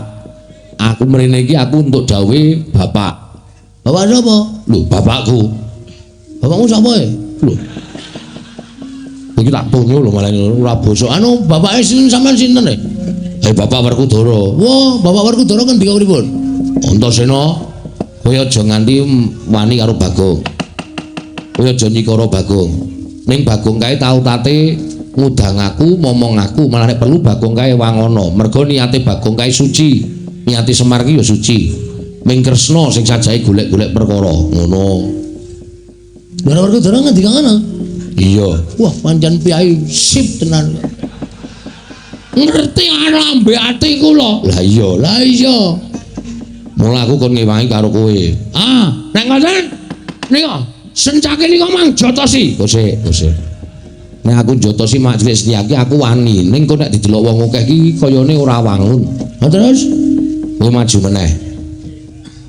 Aku mrene iki aku entuk dawuhe bapak. Bapak sapa? Lho, bapakku. Bapakmu sapa e? Lho. Iki tak tonyo lho malah ora bosok. Anu bapake sinten sampean sinten e? Bapak Werkudara. Wah, Bapak Werkudara ngendika pripun? Antasena, kowe aja nganti wani karo Bagong. Kowe aja nyikara Bagong. Ning Bagong kae tau tate ngudang aku, momong aku, malah nek perlu Bagong kae wangono. Mergo niate Bagong kae suci. Niate Semar ki ya suci. Ming Kresna sing sajahe golek-golek perkara. Ngono. Bapak Werkudara ngendika ngono? Iya. Wah, pancen piyai sip tenan. Ngerti lambe ati kula. Lah iya, lah iya. Mula aku kon ngewangi karo kowe. Ah, nek ngoten nika sencake nika mang jotosi. Kose, kose. Nek aku jotosi Mak Cilik Setyaki aku wani, ning kok nek didelok wong akeh iki kayane ora wangun. Lah terus kowe maju meneh.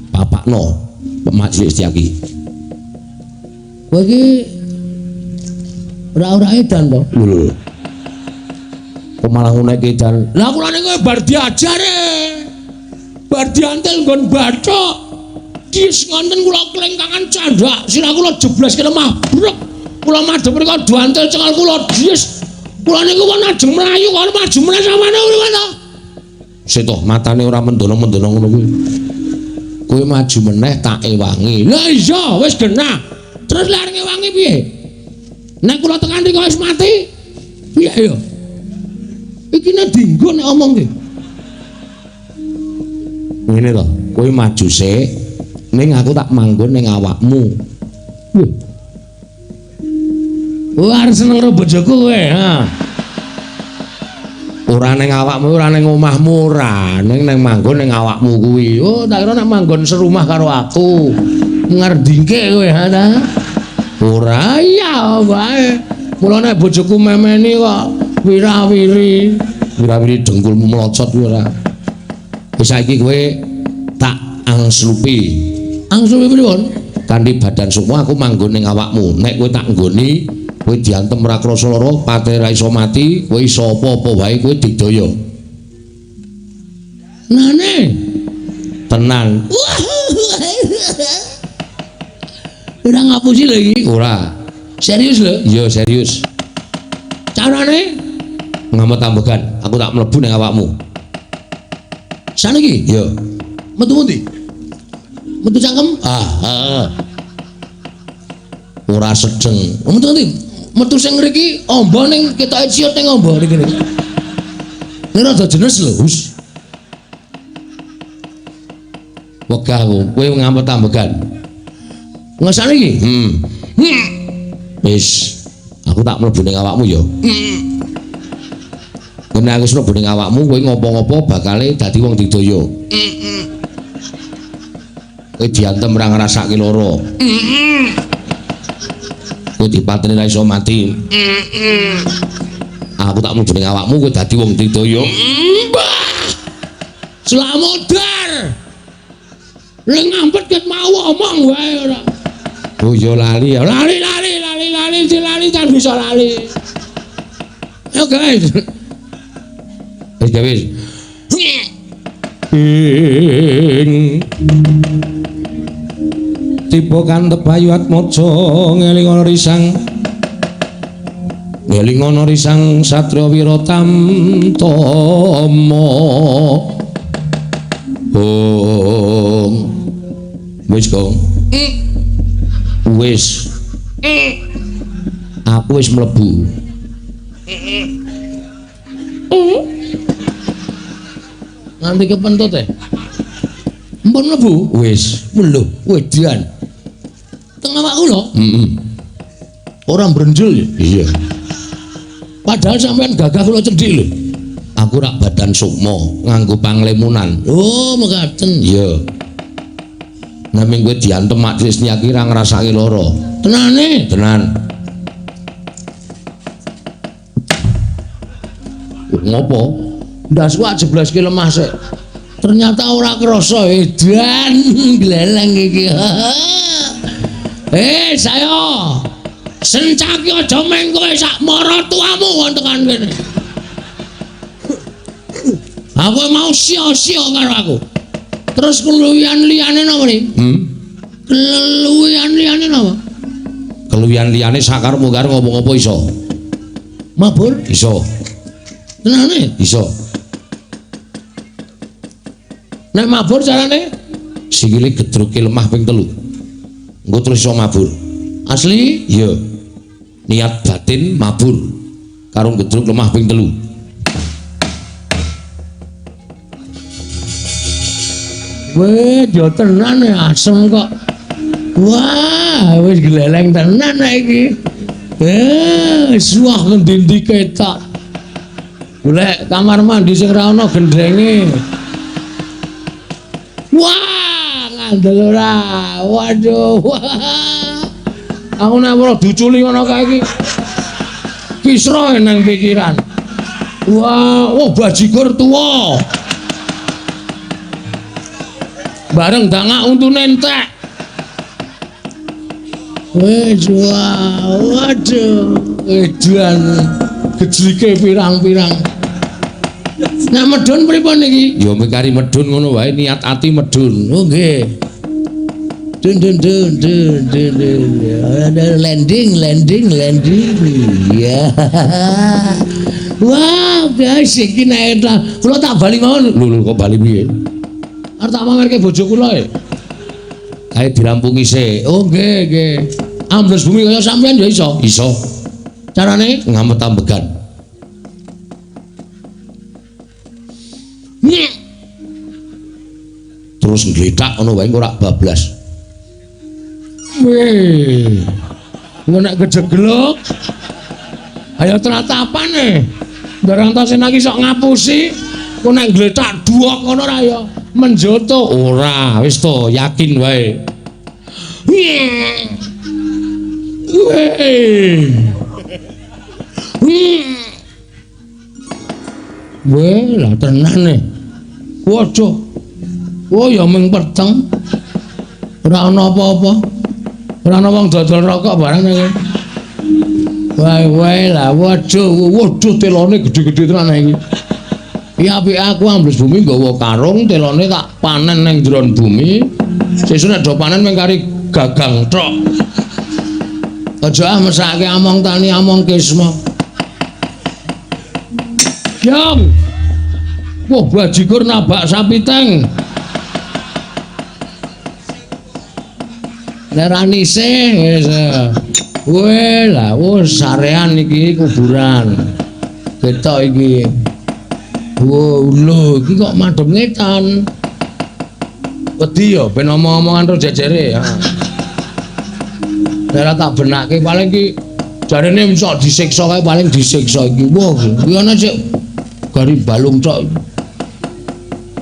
Papakno Mak Cilik Setyaki. Kowe iki ora-ora edan to? Lho. Kok malah ngunek edan. Lah kula niku bar diajar e. Bar diantel nggon bathok. Dis ngonten kula klengkangan candhak, sirah kula jeblas ke lemah. Brek. Kula madhep mriku diantel cengal kula dis. Kula niku wong ajeng mlayu kok maju meneh samane kuwi to. Sik toh matane ora mendono-mendono ngono kuwi. Kowe maju meneh tak ewangi. Lah iya wis genah. Terus lek arep ngewangi piye? Nek kula tekan mriku wis mati. Piye ya? Iki nek dinggo nek omong ki. Ngene to, kowe maju sik, ning aku tak manggon ning awakmu. Wih. Wah, arep seneng karo bojoku kowe, ha. Ora ning awakmu, ora ning omahmu ora, ning nang manggon ning awakmu kuwi. Oh, tak kira nek manggon serumah karo aku. Ngerdingke kowe, ha ta? Ora iya wae. Mula nek bojoku memeni kok wirawiri, wirawiri dengkulmu melocot kuwi ora. Wis saiki kowe tak angslupi. Angslupi pripun? Kanthi badan sukma aku manggon ning awakmu. Nek kowe tak nggoni, kowe diantem ora krasa lara, pate ora iso mati, kowe iso apa-apa wae kowe digdaya. Nane. Tenang. Ora ngapusi lho iki. Ora. Serius lho? Iya, serius. Carane ngamet ambegan, aku tak mlebu ning awakmu. Saniki? Iya. Metu pundi? Metu cangkem? Ah, heeh. Ora sedeng. Metu ngendi? Metu sing ngriki amba ning ketoke ciut ning amba niki. Ini rada jenes lho, Hus. Wegah aku, kowe ngamet ambegan. Ngesane iki? Wis, aku tak mlebu ning awakmu ya. Nek aku wis mlebu ning awakmu, kowe ngopo-ngopo bakale dadi wong digdaya. Kowe diantem ora ngrasake lara. Kowe dipateni ra iso mati. Aku tak mlebu ning awakmu, kowe dadi wong digdaya. Mbah! Slamodar. Lha ngampet ket mau omong wae ora. Oh iya lali ya. Lali lali lali lali lali kan bisa lali. Ayo guys. Wis wis. Ing tiba kantep Bayu Atmaja ngeling ana risang. Ngeling ana risang satriya Wiratamtama. Ong. Wis, Gong. Wis. Aku wis mlebu. Nganti kepentut e. Mpun mlebu? Wis. Lho, wedan. Teng awakku lho. Heeh. Ora mbrenjul ya? Iya. Padahal sampean gagah kula cendhik lho. Aku rak badan sukma nganggo panglemunan. Oh, mekaten. Iya. Naming kowe diantem mak cilik Setyaki ra ngrasake lara. Tenane? Tenan. Ngopo? Ndasku ak jebleske lemah sik. Ternyata ora krasa edan gleleng iki. Saya Sencaki aja meng kowe sak maratuamu kon tekan kene. Aku mau sia-sia karo aku. Terus keluwihan liyane napa ni? Keluwihan liyane napa? Keluwihan liyane sakarepmu karo ngopo-ngopo iso. Mabur? Iso. Tenane? Iso. Nek mabur carane? Sikile gedruke lemah ping 3. Engko terus iso mabur. Asli? Iya. Niat batin mabur karo gedruk lemah ping 3. Weh, yo tenan asem kok. Wah, wis gleleng tenan iki. Suwah ngendi-endi ketok. Golek kamar mandi sing ra ana gendrenge. Wah, ngandel ora. Waduh. Aku nek ora diuculi ngono kae iki. Kisra nang pikiran. Wah, oh bajigur tuwa. Bareng dangak untune entek. Wis wah, waduh, edan gejlike pirang-pirang. Nek medhun pripun iki? Ya mekari medhun ngono wae, niat ati medhun. Oh nggih. Dun dun dun dun dun dun. Landing landing landing. Ya. Wah, guys iki nek kula tak bali mawon. Lho lho kok bali piye? Arep tak pamerke bojo kula e. Kae dirampungi sik. Oh nggih nggih. Ambles bumi kaya sampean ya iso. Iso. Carane ngamet ambegan. Terus nglethak ngono wae ora bablas. Weh. Engko nek kejeglok. Ayo tratapane. Ndarantosena iki sok ngapusi. Engko nek nglethak duwok ngono ra ya menjoto. Ora, wis to, yakin wae. Weh. Weh, lah tenan e. Waduh. Oh ya mung peteng. Ora ana apa-apa. Ora ana wong dodol rokok barang iki. Wae wae lah waduh, waduh telone gedhe-gedhe tenan iki. Ya apike aku ambles bumi nggawa karung, telone tak panen ning jero bumi. Sesuk nek do panen mung kari gagang tok. Aja ah mesake among tani among kisma. Jong. Wah bajigur nabak sapi teng. Leranise wis. Weh lah wis sarean iki kuburan. Ketok iki. Wo lho iki kok madhep ngetan. Wedi ya ben omong-omongan terus jejere ya. Ora tak benake paling iki jarene sok disiksa kae paling disiksa iki. Wah, kuwi ana sik gari balung tok.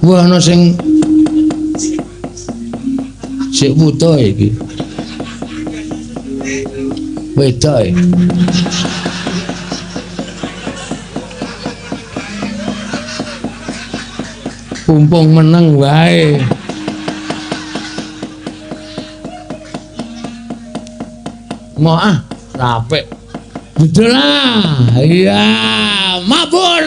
Wah ana sing sik wuta iki. Wedok e. Pumpung meneng wae. Mau ah, rapek. Betul lah. Iya, mabur.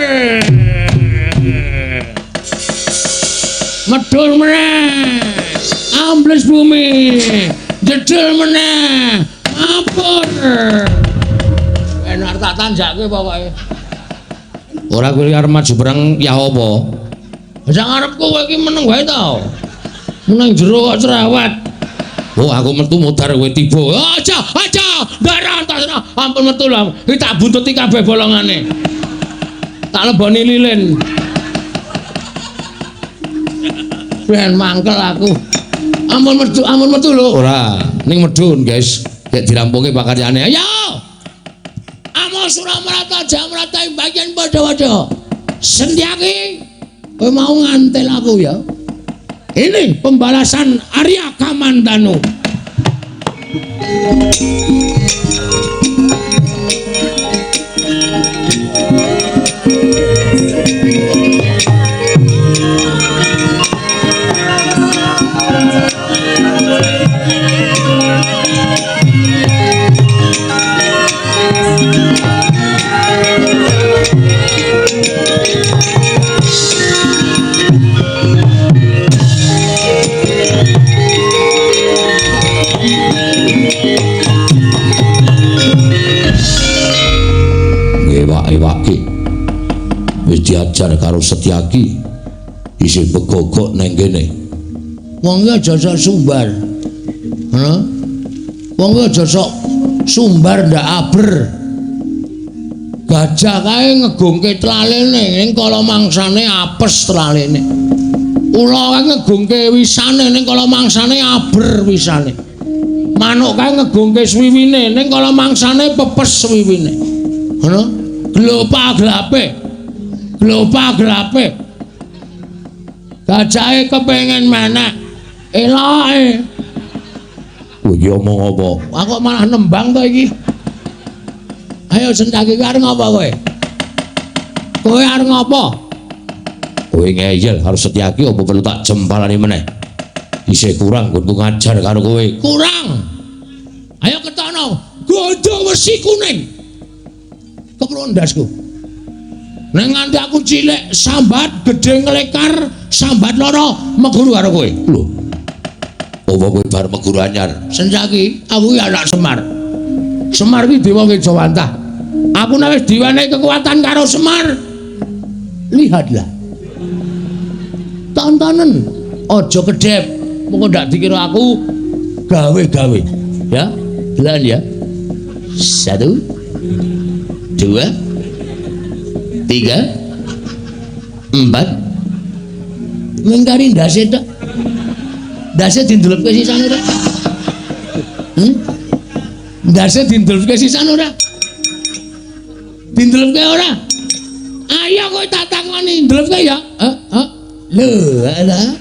Medhun meneh. Ambles bumi. Jedul meneh. Mabur. Enak tak tanjakke pokoke. Ora kuwi arep maju perang ya apa? Sak arepku kowe iki meneng wae to. Meneng jero kok cerewet. Oh, aku metu mudhar kowe tiba. Aja, aja. Ndarantos. Ampun metu lho. Iki tak buntuti kabeh bolongane. Tak leboni lilin. Ben mangkel aku. Ampun metu lho. Ora, ning medhun, guys. Nek dirampungi pakaryane. Ayo. Amo Suramarata Jamrata ing bagian padha-padha. Sentyaki kowe mau ngantel aku ya. Ini pembalasan Arya Kamandanu. Ngewak-ewake wis diajar karo Setyaki isih begogok nang kene. Wong iki aja sok sumbar. Ngono. Wong iki aja sok sumbar ndak aber. Gajah kae ngegungke tlalene ning kala mangsane apes tlalene. Ula kae ngegungke wisane ning kala mangsane aber wisane. Manuk kae ngegungke swiwine ning kala mangsane pepes swiwine. Ngono. Glopa glape. Glopa glape. Gajahe kepengin menek. Eloke. Kowe iki omong apa? Aku kok malah nembang to iki. Ayo Sencaki arep ngapa kowe? Kowe arep ngapa? Kowe ngeyel karo Setyaki apa perlu tak jempalani meneh? Isih kurang nggonku ngajar karo kowe. Kurang. Ayo ketokno. Gondo wesi kuning. Keprok ndasku. Nek nganti aku cilik sambat gedhe nglekar, sambat lara meguru karo kowe. Lho. Apa kowe bar meguru anyar? Sencaki, aku ki anak Semar. Semar ki dewa Kejawantah. Aku nek wis diwenehi kekuatan karo Semar. Lihatlah. Tontonen, aja kedhep. Mengko ndak dikira aku gawe-gawe. Ya, delan ya. 1 2 3 4. Mengkari ndase tok. Ndase dindelepke sisan ora? Ndase dindelepke sisan ora? Dindelepke ora? Ayo kowe tak takoni, ndelepke ya. Heeh. Lho, ala.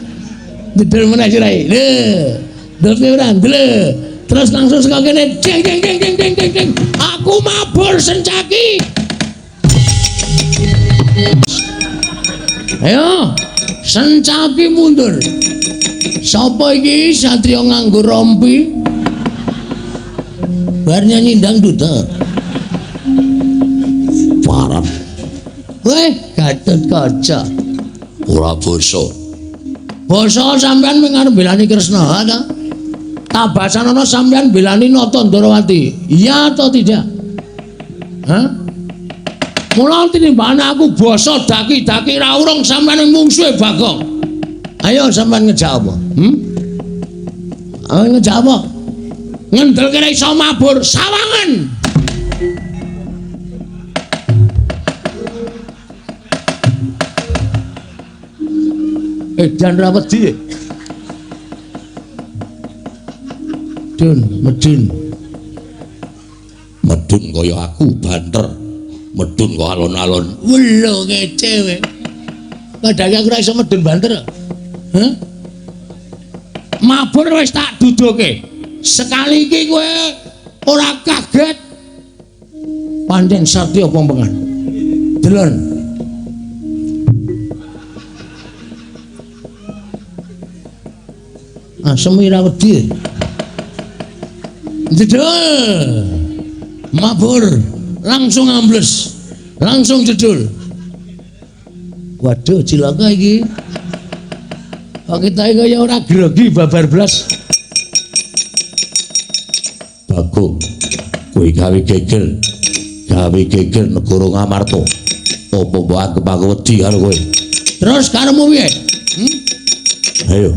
Ndel meneh sirahe. Lho. Ndelepke ora? Ndelep. Terus langsung saka kene jeng jeng jeng jeng jeng jeng jeng. Aku mabur Sencaki. Ayo, Sencaki mundur. Sapa iki satriya nganggo rompi? Bar nyanyi dangdut ta. Parah. Weh, Gatotkaca. Ora basa. Basa sampean mung arep belani Kresna ta? Tabasanana sampean belani Nata Ndorowati. Iya atau tidak? Hah? Mula tinimbane aku basa daki-daki ra urung sampean mungsuhe Bagong. Ayo sampean ngejak apa? Ayo ngejak apa? Ngendel kene iso mabur sawangan. Edan ra wedi. Dun, medun. Medun kaya aku banter. Medun kok alon-alon. Welo ngece kowe. Padahal aku ora iso medun banter. Hah? Mabur wis tak duduke. Sekali iki kowe ora kaget. Pancen satya pompengan. Delon. Asem ora wedi. Jedul. Mabur langsung ambles. Langsung jedul. Waduh cilaka iki. Kok kita iki kaya ora grogi babar blas. Bagong, kowe gawe geger. Gawe geger negara Ngamarta. Apa mbok anggep aku wedi karo kowe? Terus karepmu piye? Ayo.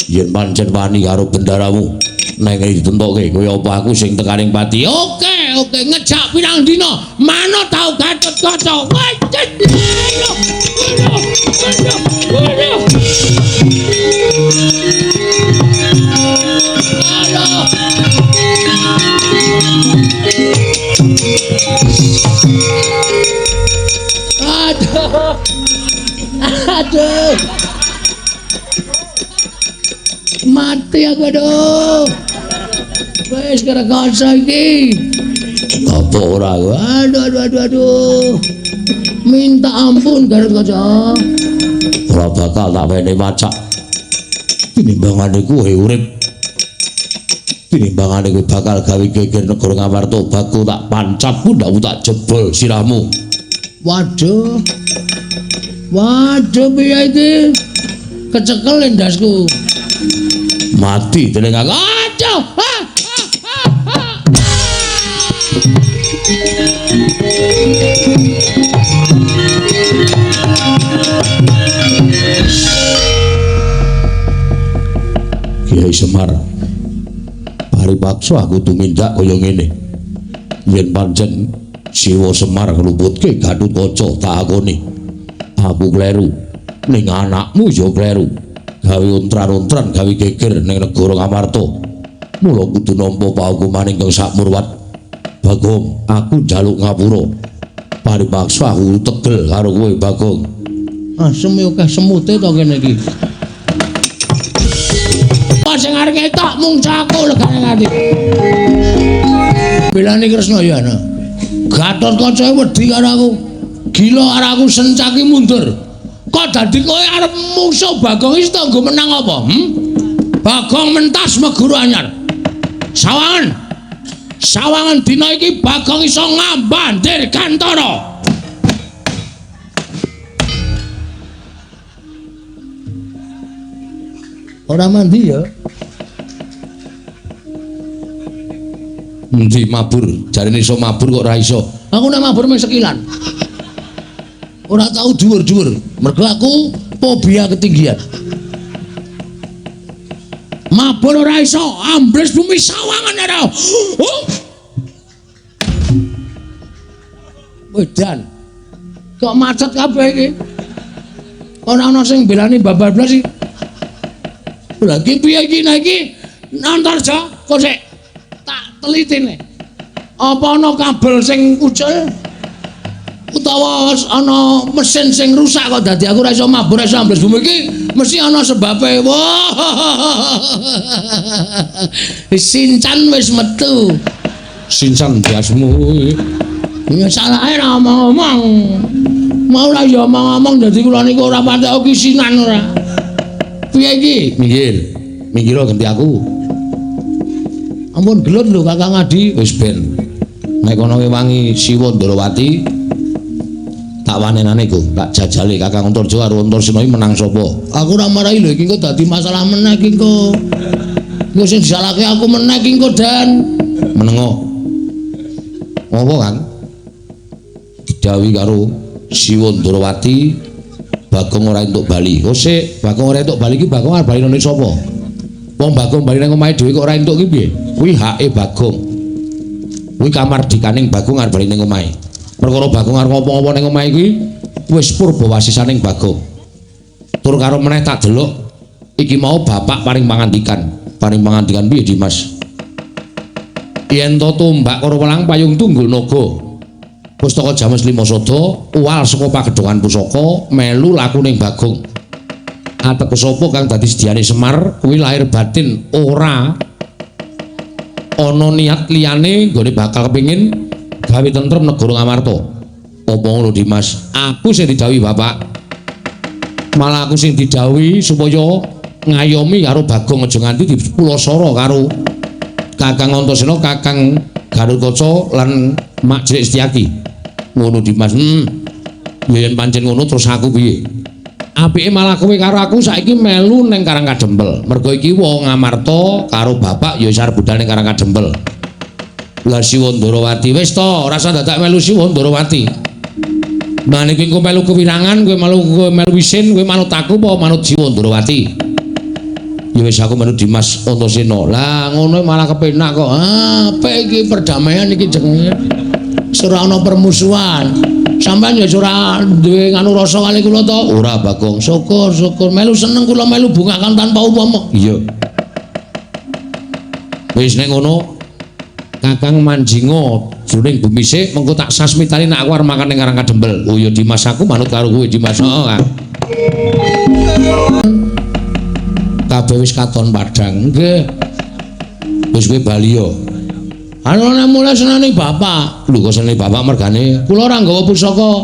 Yen pancen wani karo bendaramu, neng ditentokke kaya apa aku sing tekaning pati. Oke, oke, ngejak pirang dina, manut tau Gatotkaca. Ayo. Ayo, ayo, ayo. Aduh. Aduh. Mati aku aduh. Wis kerekoso iki. Apa ora? Aduh aduh aduh aduh. Minta ampun Gatotkaca. Ora bakal tak wene macak. Tinimbangane kowe urip. Tinimbangane kowe bakal gawe geger negara Ngamarta, bakul tak pancat pundhakmu tak jebol sirahmu. Waduh. Waduh piye iki? Kecekel endasku. Mati dening aku. Aduh. Ah, ah, ah, ah. Kiai Semar, paripaksa aku tumindak kaya ngene. Yen pancen Siwa Semar ngluputke Gatotkaca tak akoni. Aku kleru, ning anakmu ya kleru. Gawe ontran-ontran, gawe geger ning negara Ngamarta. Mula kudu nampa paukuman ingkang sakmurwat. Bagong, aku njaluk ngapura. Paripaksa aku tegel karo kowe, Bagong. Asem yo akeh semute to kene iki. Sing arep ketok mung caku legane nganti. Belane Kresna ya ana. Gatotkaca wedi karo aku. Gila karo aku sencaki mundur. Kok dadi kowe arep mungsuh Bagong iki to nggo menang apa? Bagong mentas meguru anyar. Sawangan. Sawangan dina iki Bagong iso ngambah Dirgantara. Ora mandi ya. Endi mabur? Jarene iso mabur kok ora iso. Aku nek mabur mung sekilan. Ora tau dhuwur-dhuwur. Mergo aku fobia ketinggian. Mabur ora iso, ambles bumi sawangan ora. Oh. Wedan. Kok macet kabeh iki? Ora ana sing belani babar blas iki. Lha iki piye iki nek iki Antarja kok sik tak telitine. Apa ana kabel sing ucul utawa ana mesin sing rusak kok dadi aku ora iso mabur iso ambles bumi iki mesti ana sebabe. Wah. Sincan wis metu. Sincan biasmu. Ya salahe ora omong-omong. Mau ora ya omong-omong dadi kula niku ora patek kisinan ora. Piye iki? Minggir. Minggir ganti aku. Ampun gelut lho Kakang Adi. Wis ben. Nek ana wewangi Siwa Ndarawati tak wanenane go, tak jajale Kakang Antarja karo Antarsena iki menang sapa? Aku ora marahi lho iki kok dadi masalah meneh iki kok. Engko sing disalahke aku meneh iki engko Dan. Menengo. Ngopo, Kang? Didhawuhi karo Siwa Ndarawati Bagong ora entuk bali. Oh sik, Bagong ora entuk bali iki Bagong arep bali nang sapa? Wong Bagong bali nang omahe dhewe kok ora entuk ki piye? Kuwi hake Bagong. Kuwi kamardikaning Bagong arep bali ning omahe. Perkara Bagong arep ngopo-ngopo ning omahe kuwi wis purbawasisaning Bagong. Tur karo meneh tak delok iki mau bapak paring pangandikan. Paring pangandikan piye, Dimas? Yen to tombak karo welang payung tunggul naga. Pustaka James Lima Sada uwal saka pagedhongan pusaka melu lakuning Bagong. Ateges sapa kang dadi sediane Semar kuwi lahir batin ora ana niat liyane nggone bakal kepengin gawe tentrem negara Ngamarta. Apa ngono Dimas? Aku sing didhawuhi bapak. Malah aku sing didhawuhi supaya ngayomi karo Bagong aja nganti dipulasara karo Kakang Antasena, Kakang Gatotkaca lan Mak Cilik Setyaki. Ngono Dimas. Ya yen pancen ngono terus aku piye? Apike malah kowe karo aku saiki melu ning Karang Kadempel. Mergo iki wong Ngamarta karo bapak ya wis arep budal ning Karang Kadempel. Lah Siwa Ndarawati wis to, ora usah dadak melu Siwa Ndarawati. Mane kowe engko melu kewirangan, kowe melu isin, kowe manut aku apa manut Siwa Ndarawati? Ya wis aku melu Dimas Antasena. Lah ngono malah kepenak kok. Ah, apik iki perdamaian iki jenenge. Ora ana permusuhan. Sampeyan ya ora duwe nganu rasa kali kula to? Ora, Bagong. Syukur, syukur. Melu seneng kula melu bungakan tanpa upama. Iya. Wis nek ngono Kakang manjinga jroning bumi sik mengko tak sasmitani nek aku arep makan ning Karang Kadempel. Oh ya Dimas aku manut karo kowe Dimas. Heeh, Kang. Kabeh wis katon padhang. Nggih. Wis kowe bali yo. Anu nek mulai senane bapak. Lho kok senane bapak mergane kula ora nggawa pusaka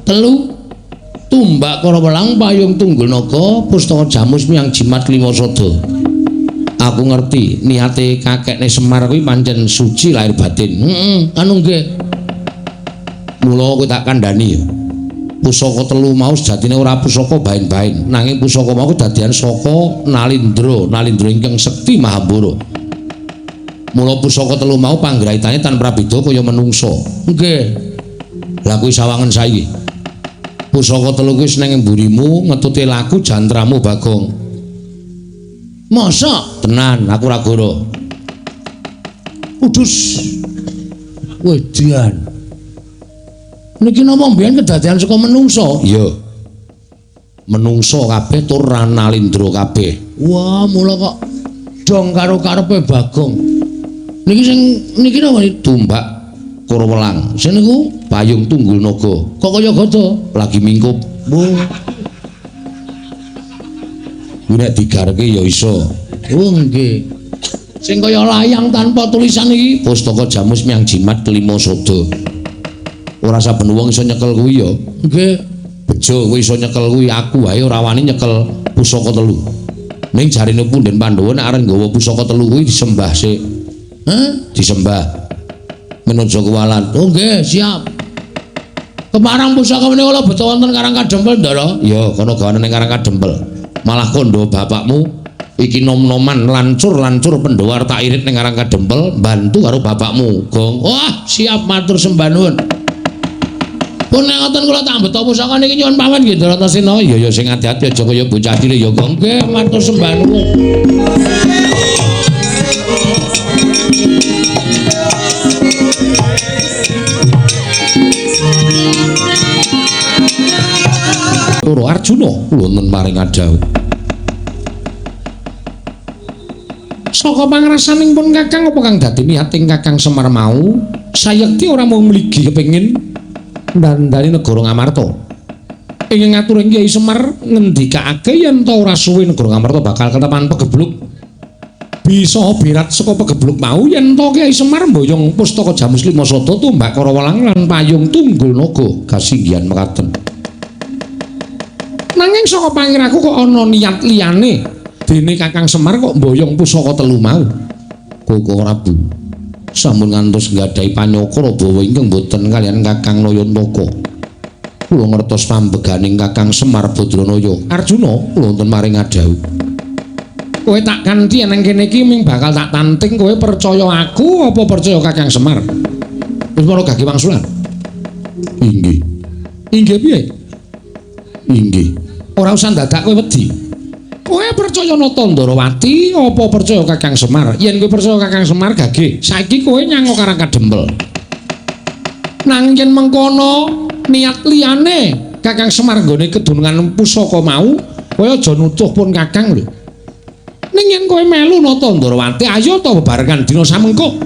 telu. Tumbak kara welang payung tunggul naga pustaka jamus miyang jimat lima sada. Aku ngerti niate kakekne Semar kuwi pancen suci lahir batin. Heeh, anu nggih. Mula kowe tak kandhani ya. Pusaka telu mau sejatine ora pusaka bain-bain, nanging pusaka mau kedadian saka Nalindra, Nalindra ingkang sekti Mahambara. Mula pusaka telu mau panggraitane tanpa prabeda kaya menungsa. Nggih. Lah kuwi sawangen saiki. Pusaka telu kuwi seneng mburimu ngetute laku jantramu Bagong. Masa? Tenan, aku ora goro. Udus. Wedian. Niki napa mbiyen kedadian saka menungsa? Iya. Menungsa kabeh tur Nalindra kabeh. Wah, mula kok dong karo karepe Bagong. Niki sing niki napa tumbak kara welang. Sing niku payung tunggul naga. Kok kaya gada lagi mingkup. Oh. Kuwi nek digarke ya iso. Oh nggih. Sing kaya layang tanpa tulisan iki pustaka jamus miyang jimat kelima sada. Ora saben wong iso nyekel kuwi ya. Nggih. Bejo kowe iso nyekel kuwi, aku wae ora wani nyekel pusaka telu. Ning jarine punden Pandhawa nek arep nggawa pusaka telu kuwi disembah sik. Hah? Disembah. Menuju kewalan. Oh nggih, siap. Keparang pusaka menika kula beto wonten Karang Kadempel, Ndara. Iya, kono gawane ning Karang Kadempel. Malah kandha bapakmu iki nom-noman lancur-lancur Pandhawa tak irit ning Karang Kadempel, bantu karo bapakmu, Gong. Wah, siap matur sembah nuwun. Pun nek ngoten kula tak beto pusaka niki nyuwun pamit nggih Bratasena. Iya ya sing ati-ati aja kaya bocah cilik ya, Gong. Nggih, matur sembah nuwun. Loro Arjuna wonten paring adhawuh. Saka pangrasaning pun Kakang apa kang dadi niating Kakang Semar mau sayekti ora mung mligi kepengin ndandani negara Ngamarta. Ing ngaturing Kyai Semar ngendikake yen ta ora suwe negara Ngamarta bakal ketepan pegebluk. Bisa birat saka pegebluk mau yen ta Kyai Semar mboyong pustaka Jamus Lima Sada tumbak kara welang lan payung tunggul naga kasinggihan mekaten. Nanging saka pangiraku kok ana niat liyane dene Kakang Semar kok mboyong pusaka telu mau. Koko Prabu sampun ngantos nggadahi panyokra bawa ingkang boten kaliyan Kakang Nayantaka. Kula ngertos pambeganing Kakang Semar Badranaya. Arjuna kula wonten maring adhawuh. Kowe tak kanthi nang kene iki ming bakal tak tanting kowe percaya aku apa percaya Kakang Semar? Wis para gage wangsulan. Inggih. Inggih piye? Inggih. Ora usah dadak kowe wedi. Kowe percaya Nata Ndorowati apa percaya Kakang Semar? Yen kowe percaya Kakang Semar gage, saiki kowe nyang Karang Kadempel. Nanging yen mengkono niat liyane Kakang Semar nggone kedunungan pusaka mau, kowe aja nutuh pun Kakang lho. Ning yen kowe melu Nata Ndorowati, ayo ta bebarengan dina samengko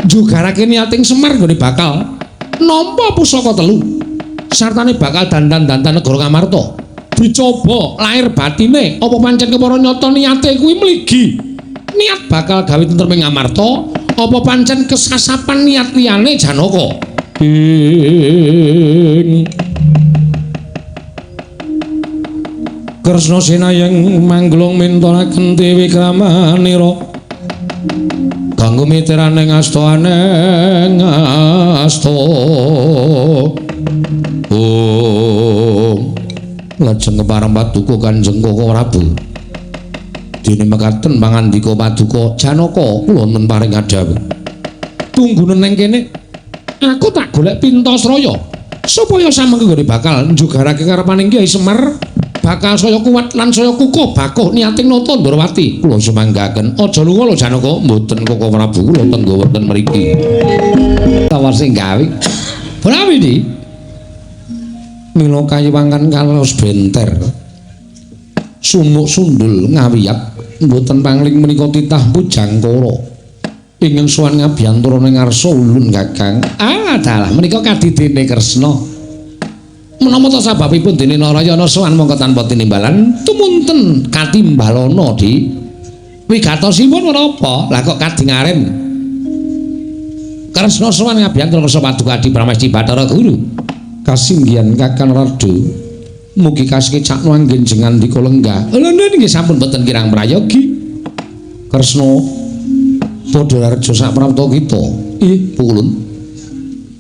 njugarake niating Semar nggone bakal nampa pusaka telu. Sartane bakal dandan-dandan negara Ngamarta. Dicoba lahir batine apa pancen kepara nyata niate kuwi mligi. Niat bakal gawe tentrem ing Ngamarta apa pancen kesasapan niat liyane Janaka. Ing Kresna sinayeng mangglung mintolaken Dewi Kramanira kanggo mitirane ngasta aneng asta. Om lajeng kepareng paduka Kanjeng Koko Prabu. Dene mekaten pangandika paduka Janaka kula wonten paring adhawuh. Tunggunen nang kene aku tak golek Pintasraya supaya samengko nggone bakal njugarake karepaning Kyai Semar bakal saya kuat lan saya kukuh bakuh niating Nata Ndorowati. Kula sumanggaken. Aja lunga lho Janaka. Mboten Koko Prabu kula tenggo wonten mriki. Tawa sing gawe. Prawi iki mila kayiwangan kalos benter sumuk sundul ngawiyat mboten pangling menika titah Pujangkara ingkang sowan ngabiyantara ning ngarsa ulun Kakang. Ah dalah menika kadidene Kresna. Menapa ta sababipun dene Narayana sowan mongko tanpa tinimbalan tumunten katimbalana di Wigatosipun menapa? Lah kok kadingaren Kresna sowan ngabiyantara kersa paduka Adi Pramesti Bathara Guru. Kasinggihan Kakang Rada. Mugi kasekecakno anggen jengandika lenggah. Lho nggih sampun boten kirang prayogi. Kresna padha reja sak prapta kita. Ih, pukulun.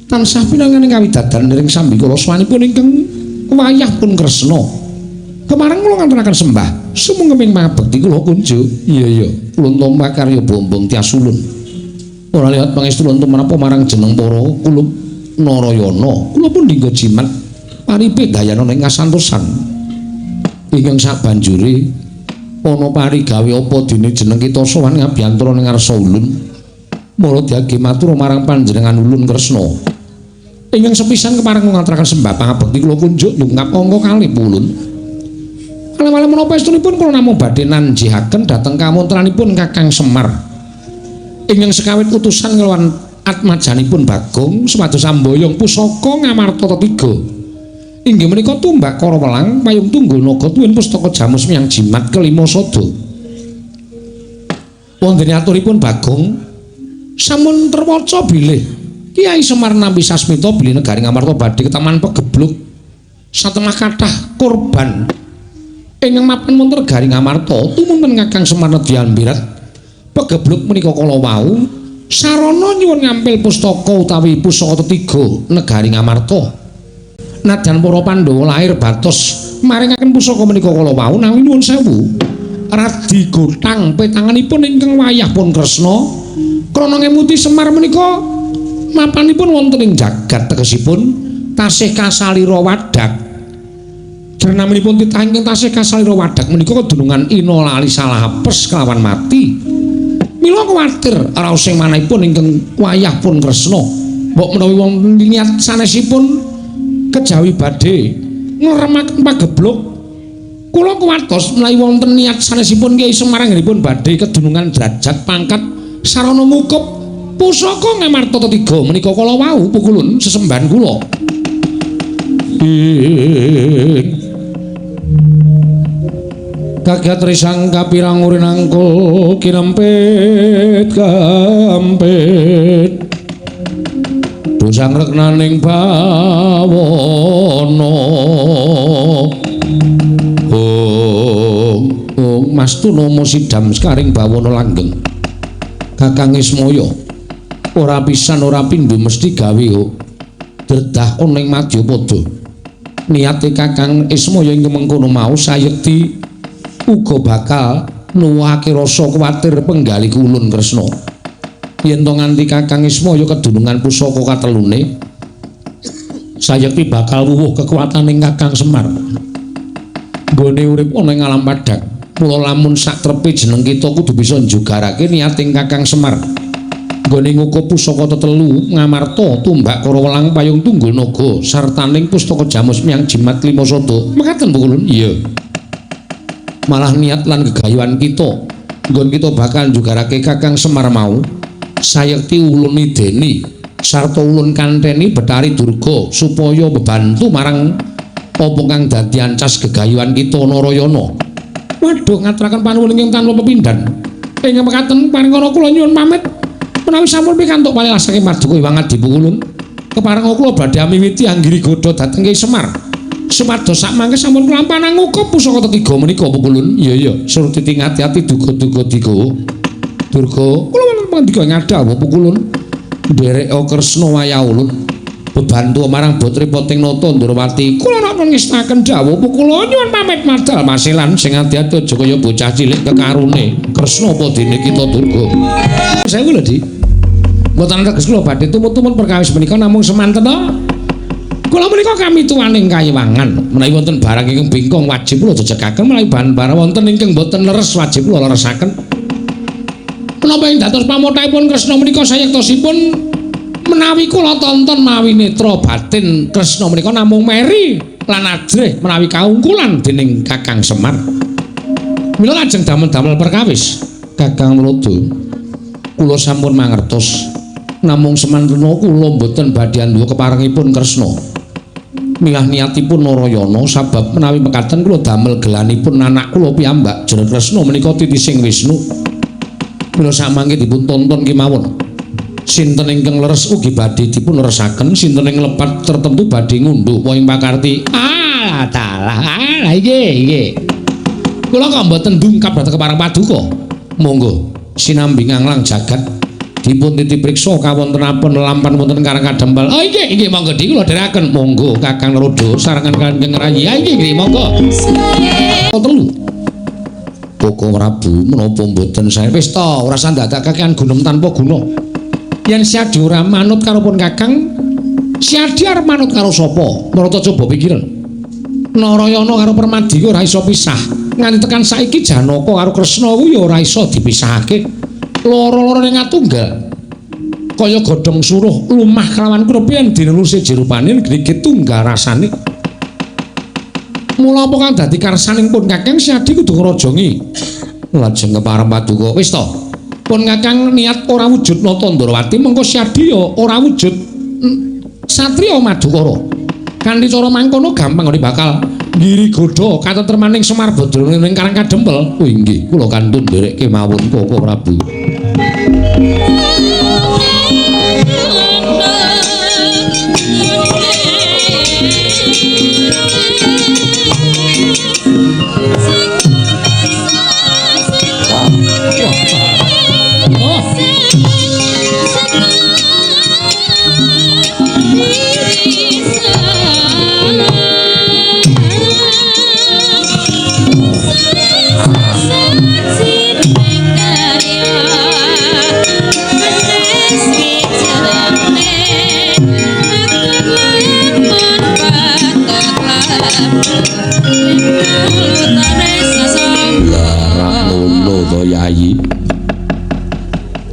Tansah pinanganing kawidadan niring sambikala swanipun ingkang wayah pun Kresna. Kemareng kula nganturaken sembah sumengkeming pangabekti kula kunjuk. Iya iya, ulun tampa karya bombong tias ulun. Ora liwat pangestu ulun tumanapa marang jeneng para kulup Narayana. Kula pun dinggo jimat paripe dayana ing kasantosan. Ingkang sabanjure ana parigawe apa dene jeneng kita sowan ngabiyantara ning ngarsa ulun. Mula diage matur marang panjenengan ulun Kresna. Ingkang sepisan kepareng ngaturaken sembah pangabekti kula kunjuk ndungap angka kalih ulun. Kalih menapa estunipun kula namung badhe nanjihaken dhateng kamontranipun Kakang Semar. Ingkang sekawit utusan nglawan atmajanipun Bagong supados amboyong pusaka Ngamarta tetiga. Inggih menika tumbak Kara Welang payung tunggul naga tuwin pustaka jamus miyang jimat kelima sada. Wonten aturipun Bagong sampun terwaca bilih Kyai Semar nampi sasmita bilih negari Ngamarta badhe ketaman pegebluk satemah kathah korban. Ingkang mapan wonten negari Ngamarta tumunten Kakang Semar nedyan birat pegebluk menika kala wau sarana nyuwun ngampil pustaka utawi pusaka tetiga negari Ngamarta. Nadyan para Pandhawa lahir batos maringaken pusaka menika kala wau nanging nyuwun sewu radi gotang petanganipun ingkang wayah pun Kresna krana ngemuti Semar menika mapanipun wonten ing jagat tegesipun tasih kasalira wadak. Jernaminipun titah ingkang tasih kasalira wadak menika kedunungan ina lali salah apes kelawan mati. Mila kuwatir raos sing manahipun ingkang wayah pun Kresna. Mbok menawi wonten niat sanesipun kejawi badhe ngremaken pagebluk. Kula kuwatos menawi wonten niat sanesipun Kyai Semar anggenipun badhe kedunungan derajat pangkat sarana ngukup pusaka Ngamarta tetiga menika kala wau pukulun sesembahan kula. Kagiat risang kapirang urin angkul kinempit kampit dosang reknaning bawana. Ong ong Mas Tunomo sidam sekaring bawana langgeng. Kakang Ismaya ora pisan ora pindho mesti gawe dredah ana ing madyapada. Niate Kakang Ismaya ing mengkono mau sayekti uga bakal nuwuhake rasa kuwatir penggalih ulun Kresna. Yen to nganti Kakang Ismaya kedunungan pusaka katelune, sayekti bakal wuwuh kekuwatane Kakang Semar. Nggone urip ana ing alam padhang. Mula lamun sak trepe jeneng kita kudu bisa njugarake niating Kakang Semar. Nggone ngukup pusaka tetelu Ngamarta tumbak Kara Welang payung tunggul naga sartaning pustaka jamus miyang jimat lima sada. Mekaten pukulun? Iya. Malah niat lan gegayuhan kita nggon kita bakal njugarake Kakang Semar mau sayekti ulun ideni sarta ulun kanteni Betari Durga supaya bebantu marang apa kang dadi ancas gegayuhan kita Narayana. Waduh, ngaturaken panuwun ingkang tanpa pepindhan. Ingkang mekaten paringana kula nyuwun pamit. Menawi sampun pikantuk palilah saking paduka Hyang Adi Pukulun, keparenga kula badhe miwiti anggiri godha dhateng Kyai Semar. Supados sak mangke sampun kelampanan ngukup pusaka tetiga menika Pukulun. Iya iya, surtiti ngati-ati duga-duga digawa. Durga, kula wonten pangandika ing ngadhawuh Pukulun. Ndereka Kresna wayah ulun bebantu marang botri poting nata Ndrawati. Kula rak ngestaken dawuh Pukulun nyuwun pamit madal masilan sing ati-ati aja kaya bocah cilik kekarune. Kresna apa dene kita Durga. Sewu lho, Dik. Mboten teges kula badhe tumut-tumut perkawis menika namung semanten to. Kula menika kami tuwaning kayiwangan. Menawi wonten barang ingkang bingkong wajib kula jejegaken, menawi bahan-barang wonten ingkang boten leres wajib kula leresaken. Menapa ing dados pamothahipun Kresna menika sayektosipun menawi kula tonton mawi netra batin Kresna menika namung meri lan ajrih menawi kaungkulan dening Kakang Semar. Mila lajeng damel-damel perkawis Kakang Mlodo. Kula sampun mangertos namung semantena kula mboten badhe anduwa keparengipun Kresna. Milah niatipun Narayana sabab menawi mekaten kula damel gelanipun anak kula piyambak jeneng Kresna menika titising Wisnu. Mila samangke dipun tonton kemawon. Sinten ingkang leres ugi badhe dipun leresaken, sinten ing lepat tertentu badhe ngundhuh wong pakarti. Ah, dalah. Ah, iki iki. Kula kok mboten dungkap dhateng kepareng paduka. Monggo sinambi nganglang jagat dipun titi priksa kawontenapun lampan wonten Karang Kadempel. Oh inggih, inggih monggo di kula dherekaken. Monggo Kakang Naroda sarengan Kanjeng Rayi. Ah inggih, inggih monggo. Telu. Koko Prabu menapa mboten sae? Wis ta, ora usah dadak kakean gunem tanpa guna. Yen Siadi ora manut karo pun Kakang, Siadi arep manut karo sapa? Marata coba pikiran. Narayana karo Permadi ora iso pisah. Nganti tekan saiki Janaka karo Kresna kuwi ora iso dipisahake. Loro-lorone ngatunggal. Kaya godhong suruh lumah kelawan krepi yen dineluse jerupane grigit tunggal rasane. Mula apa kang dadi karsaning pun Kakang Siadi kudu ngrajangi. Lajeng kepareng paduka. Wis ta. Pun Kakang niat ora wujud nata Ndrawati mengko Siadi ya ora wujud satriya Madukara. Kanthi cara mangkono gampang ora bakal ngiri godha katentremaning Semar Badrana ing Karang Kadempel. Oh inggih, kula kantun nderek kemawon Koko Prabu.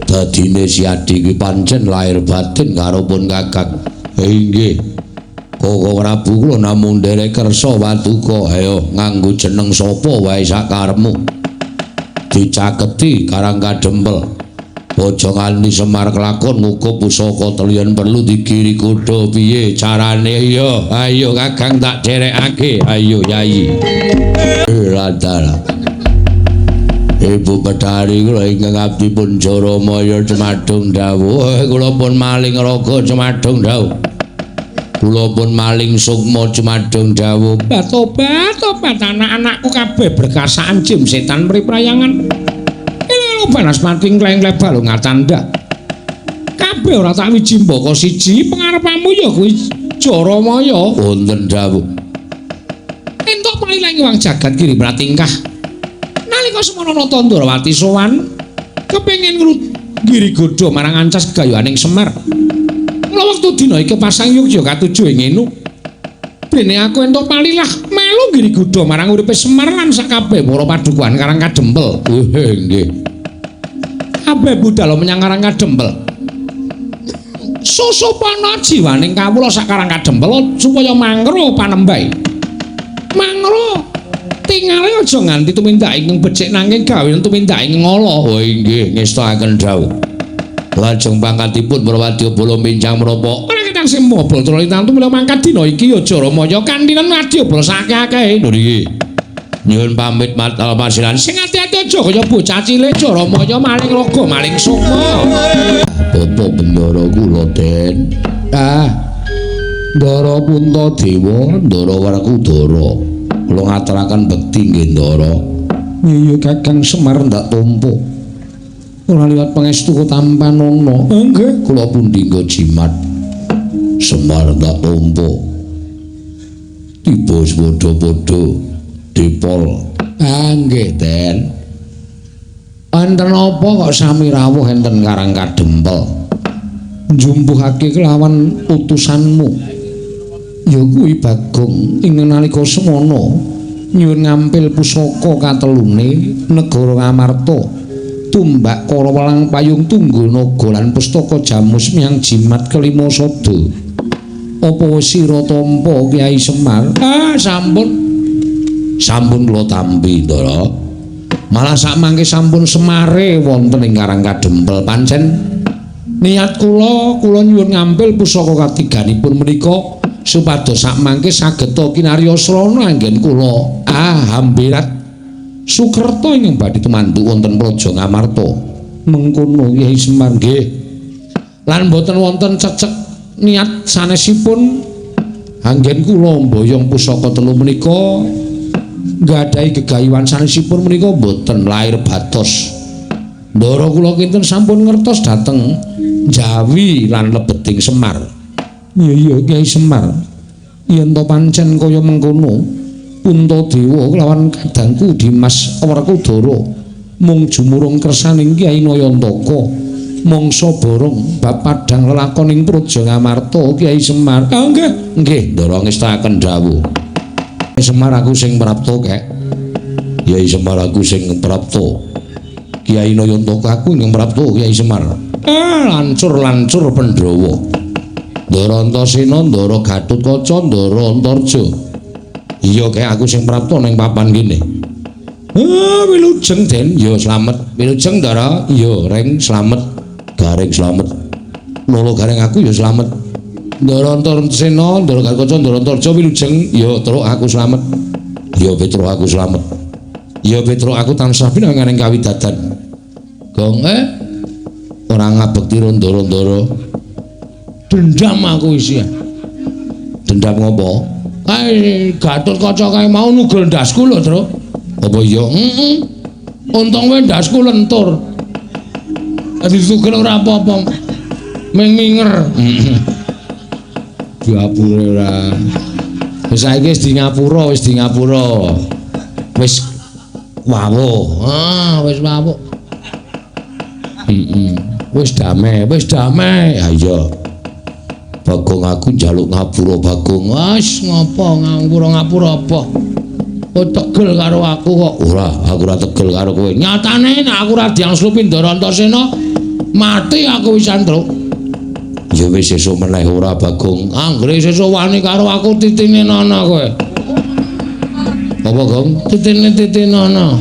Dadine Siadi ki pancen lahir batin karo pun Kakang. Inggih. Koko Prabu kula namung nderek kersa paduka. Ayo nganggo jeneng sapa wae sakarepmu. Dicaketi Karang Kadempel. Aja nganti Semar kelakon ngukup pusaka telu yen perlu digiri godha piye carane ya. Ayo Kakang tak derekake. Ayo Yayi. Ladala. Ibu Betari kula ingkang abdi pun Jaramaya cumadung dawuh. Kula pun maling raga cumadung dawuh. Kula pun maling sukma cumadung dawuh. Tobat tobat anak-anakku kabeh berkasaan jim setan priprayangan. Lho Banaspati ngleng-ngleng balung ngatandha. Kabeh ora tak wiji mbaka siji pengarepamu ya kuwi Jaramaya. Wonten dawuh. Entuk palilang wang jagat kiri pratingkah. Nalika semono nata Ndrawati sowan kepengin nggiri godha marang ancas gegayuhaning Semar. Mula wektu dina iki pasang yogya katuju ing ngene. Dene aku entuk palilah melu nggiri godha marang uripe Semar lan sakabeh para padukuhan Karang Kadempel. Nggih. Kabeh budal menyang Karang Kadempel. Susupana jiwaning kawula sak Karang Kadempel supaya mangro panembahe. Mangro tingale aja nganti tumindak ingkang becik nanging gawe tumindak ingkang ala. Oh inggih, ngestakaken dawuh. Lajeng pangkatipun para wadyabala minjang menapa? Ora ketang sing mobol trolitan tumila mangkat dina iki ya Jaramaya kantinan wadyabala sakeh-akehe. Lho niki. Nyuwun pamit matal pasiran. Sing ati-ati aja kaya bocah cilik Jaramaya maling raga maling sukma. Bapak Bendara kula, Den. Ah. Ndara Puntadewa, Ndara Werkudara. Kula ngaturaken bekti nggih Ndara. Iya Kakang Semar ndak tampa. Ora liwat pangestu tampanana. Nggih, kula pundi nggo jimat. Semar ndak tampa. Tiba padha-padha dipol. Ah nggih, Den. Enten apa kok sami rawuh enten Karang Kadempel? Njumpuhake kelawan utusanmu. Ya kuwi Bagong ing nalika semana nyuwun ngampil pusaka katelune negara Ngamarta, tumbak kara welang payung tunggul naga lan pustaka jamus miang jimat kelima sada. Apa wis sira tampa Kyai Semar? Ah sampun. Sampun kula tampi, Ndara. Malah sakmangke sampun semare wonten ing Karang Kadempel. Pancen niat kula, kula nyuwun ngampil pusaka katiganipun menika supados sakmangke sageta kinarya srana anggen kula hambirat sukerta ingkang badhe tumanduk wonten Praja Ngamarta. Mengkono Kyai Semar nggih. Lan mboten wonten cecek niat sanesipun anggen kula mboyong pusaka telu menika nggadahi gegayuhan sanesipun menika mboten lair batos. Ndara kula kinten sampun ngertos dhateng Jawi lan lebeting Semar. Iya iya Kyai Semar. Yen to pancen kaya mengkono, Puntadewa kelawan kadangku Dimas Werkudara mung jumurung kersaning Kyai Nayantaka mangsa borong bab padhang lelakoning Praja Ngamarta Kyai Semar. Ah nggih, nggih ndara ngestakaken dawuh. Semar aku sing prapta kek. Kyai Semar aku sing prapta. Kyai Nayantaka aku ingkang prapta Kyai Semar. Ah lancur-lancur Pandhawa. Ndara Antasena, Ndara Gatotkaca, Ndara Antarja. Iya kek aku sing prapta ning papan kene. Ah wilujeng Den, ya slamet. Wilujeng Ndara, iya Reng slamet. Gareng slamet. Nolo gareng aku ya slamet. Ndara Antasena, Ndara Gatotkaca, Ndara Antarja wilujeng, ya truk aku slamet. Ya Petruk aku slamet. Ya Petruk aku tansah pinangan ing kawidadan. Gong ora ngabekti ndara-ndara. Dendam aku isih. Dendam ngopo? Kae Gatotkaca kae mau nugel ndasku lho, Truk. Apa iya? Heeh. Untung wae ndasku lentur. Dadi tugel ora apa-apa. Ming minger. Heeh. Diapure ora. Wis saiki wis di ngapura, wis di ngapura. Wis wawuh. Ah, wis wawuh. Heeh. Wis damai, wis damai. Ha iya. Bagong aku njaluk ngapura Bagong. Wis ngopo ngapura-ngapura apa? Kowe tegel karo aku kok. Ora, aku ora tegel karo kowe. Nyatane nek aku ora diangslupi Ndara Antasena, mati aku wisan, Truk. Ya wis sesuk meneh ora Bagong. Anggere sesuk wani karo aku titine nana kowe. Apa, Gong? Titine titinana.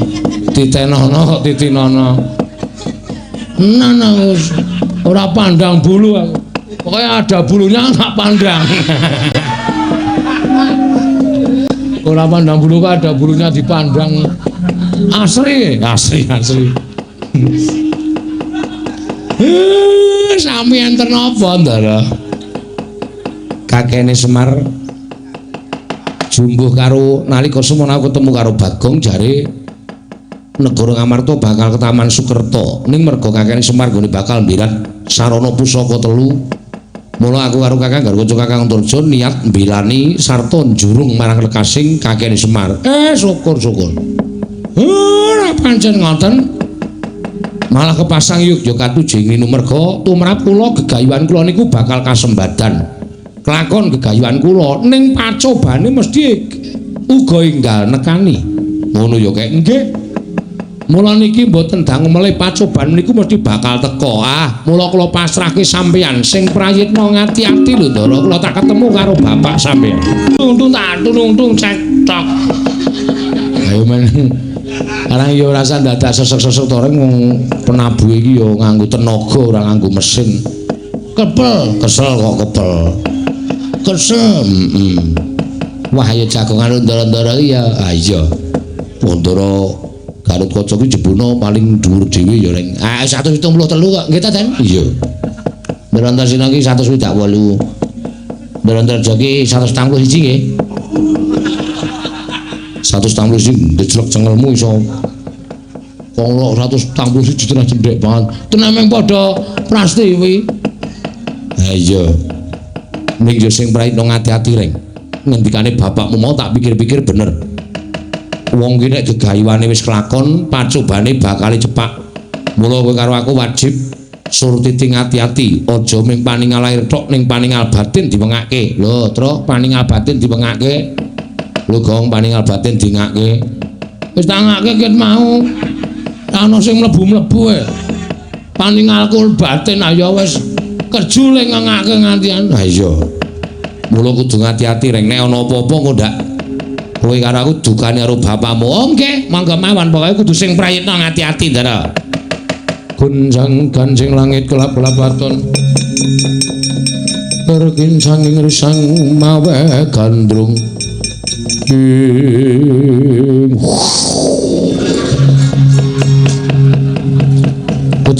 Titenana kok titinana. Nana wis ora pandang bulu aku. Pokoknya ada bulunya nggak pandang. Ora pandang bulu kok ada bulunya dipandang. Asri, asri, asri. Sami enten napa, Ndara? Kakene Semar jumbuh karo nalika semono aku ketemu karo Bagong jare negara Ngamarta bakal ke Taman Sukerta. Ning merga kakene Semar nggone bakal mbirat sarana pusaka telu. Mula aku karo Kakang Garwaca Kakang Antarja niat mbelani sarta njurung marang lekasing kakene Semar. Syukur-syukur. Ora pancen ngoten. Malah kepasang yugya katujeng merga tumrap kula gegayuhan kula niku bakal kasembadan. Kelakon gegayuhan kula ning pacobane mesti uga enggal nekani. Ngono ya kek nggih. Mula niki mboten dangu melih pacoban niku mesti bakal teka. Ah, mula kula pasrahke sampeyan sing prayitna ngati-ati lho Ndara, kula tak ketemu karo bapak sampeyan. Tung tak tulung cekcok. Ayo men. Arang ya ora usah dadak sesek-sesek to reng wong penabuhe iki ya nganggo tenaga ora nganggo mesin. Kepel, kesel kok kepel. Kesel. Heeh. Wah ya jagongan ndara-ndara iki ya. Ah iya. Ndara Gatotkaca kuwi jebuna paling dhuwur dhewe ya reng. Ah 173 kok nggih ta, Den? Iya. Ndara Antasena ki 168. Ndara Antarja ki 171 nggih. 171 ndejlek cengelmu iso. Wong 171 tenan cendhek banget. Tenan meng padha prastiwi. Ha iya. Ning yo sing prayitna ngati-ati reng. Ngendikane bapakmu mau tak pikir-pikir bener. Wong ki nek gegayuhane wis kelakon, pacobane bakal cepak. Mula kowe karo aku wajib surtiti ngati-ati, aja mung paningal lahir tok ning paningal batin diwengake. Lho, Truk, paningal batin diwengake. Lho, Gong, paningal batin dingake. Wis tak ngake ket mau. Ana sing mlebu-mlebu e. Paningalku batin ayo wis kerjule ngengake ngantian. Ha iya. Mula kudu ngati-ati reng nek ana apa-apa engko ndak kowe karo aku dukane karo bapakmu. Oh nggih, monggo mawon pokoke kudu sing prayitna ngati-ati, Ndara. Gunjang ganjing langit kelap-kelap waton. Perkincang ing risang mawe gandrung.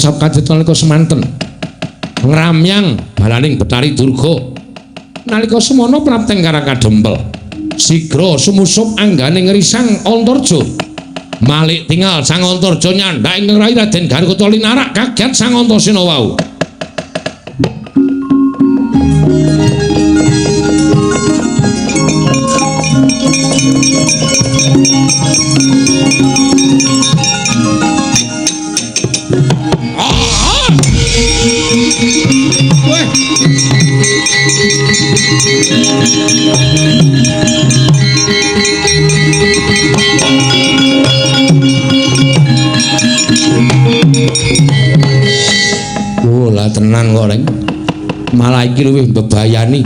kecap kajet nalika semanten ngramyang balaning Betari Durga. Nalika semono prapteng Karang Kadempel sigra sumusup anggane ngrisang Antarja. Malik tingal Sang Antarja nyandhak ingkang rayi Raden Garukaca linarak kaget Sang Antasena wau. Lah tenan kok, Reng. Malah iki luwih mbebayani.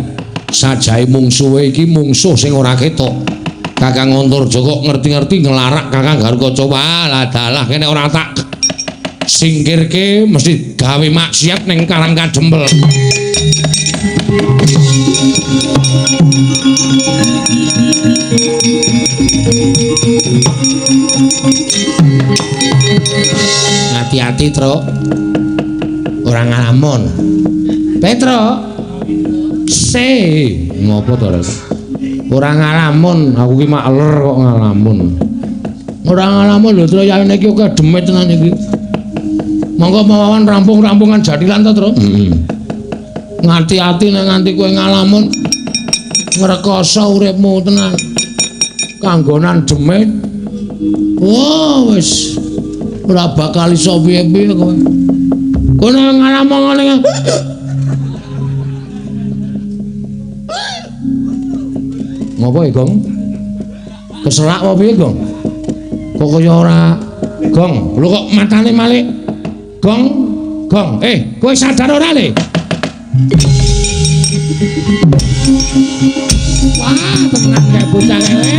Sajae mungsuhe iki mungsuh sing ora ketok. Kakang Antarja kok ngerti-ngerti nglarak Kakang Garukaca. Wah, dalah kene ora tak singkirke mesti gawe maksiat ning Karang Kadempel. Hati-hati, Truk. Ora ngalamun. Petro. Se, ngopo to, Res? Ora ngalamun, aku ki makler kok ngalamun. Ora ngalamun lho, Truk, yane iki kok demit tenan iki. Monggo mawon rampung-rampungan jathilan to, Truk. Heeh. Ngati-ati nek nganti kowe ngalamun ngrekoso uripmu tenan. Kanggonan demit. Wah, wis ora bakal iso piye-piye kowe. Kowe ngalamun ngene. Ngopo ya, Gong? Keselak apa piye, Gong? Kok kaya ora Gong, lho kok matane malik. Gong, Gong. Kowe sadar ora, Le? Wah, tenang kae bocah kae.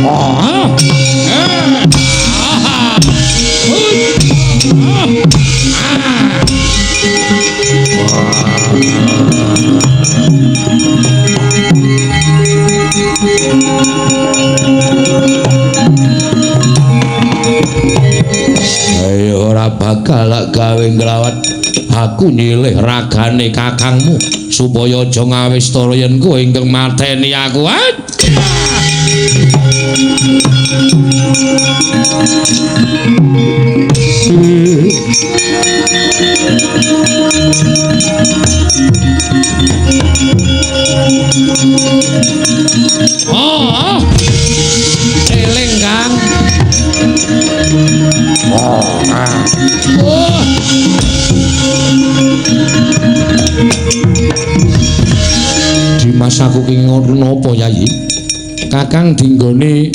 Ah. Ayo ora bakal gawe nglawat. Aku nyilih ragane kakangmu supaya aja ngawistara yen kowe ingkang mateni aku. Oh, eling Kang. Oh. Dimas aku ki ngono napa Yayi? Kakang dinggone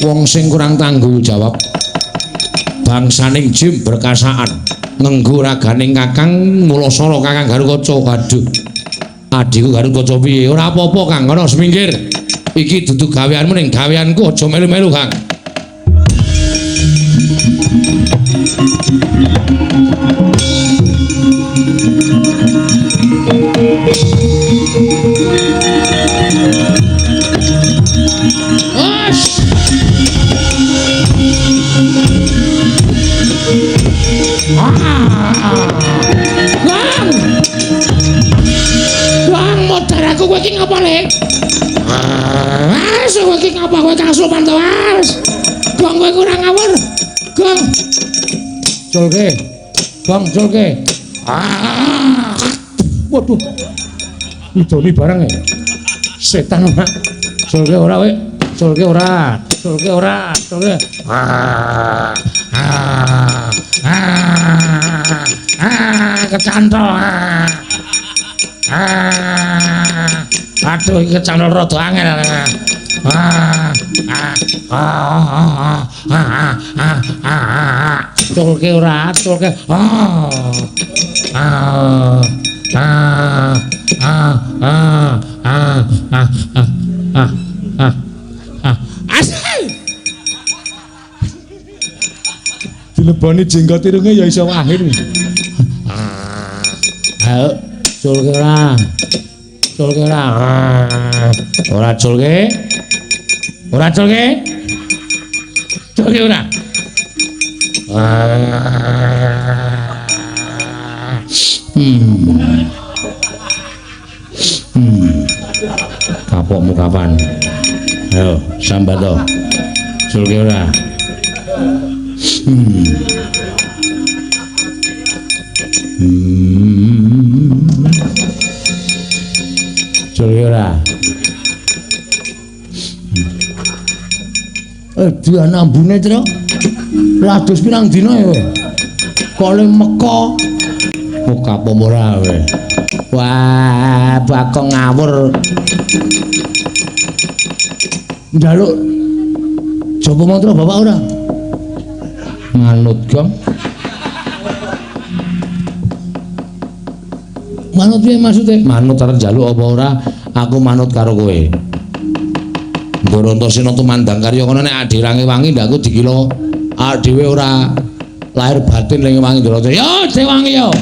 wong sing kurang tanggung jawab. Bangsaning jim berkasaan ngenggo raganing Kakang mulasara Kakang Garukaca. Aduh. Adhiku Garukaca piye? Ora apa-apa Kang, kono seminggir. Iki dudu gaweanmu ning gaweanku aja melu-melu Kang. Bang! Bang, modar aku kowe iki ngapa, Lek? Wes kowe iki ngapa kowe kasupan to, Mas? Gong kowe kurang ngawur. Gong. Culke. Gong culke. Ah. Waduh. Idoni barang ya. Setan ora. Culke ora kowe. Culke ora. Culke ora. Culke. Ah. Ah. Ah. Ah, kecantol. Ah. Ah. Aduh, iki kecantol rada angel. Ah. Ah. Ah. Ah. Ah. Ah. Culke ora, culke. Ah. Ah. Ah. Ah. Ah. Ah. Ah. Ah. Ah. Ah. Asal. Dileboni jenggot irunge ya iso akhir. Ayo, culke ora. Culke ora? Ora culke? Ora culke? Culke ora? Kapokmu kapan? Ayo, sambat to. Culke ora? Culke ora? Dia nambune, Tru. Ladus pirang dina ya kowe? Kok le meka? Oh, kapok ora kowe. Wah, Bagong ngawur. Njaluk jaba mantra bapak ora? Manut, Gong. Manut piye maksude? Manut arep njaluk apa ora? Aku manut karo kowe. Ndara Antasena tumandang karya kono nek adirange wangi ndak aku dikira awake dhewe ora lahir batin ning wangi Ndara. Ya, dewangi ya.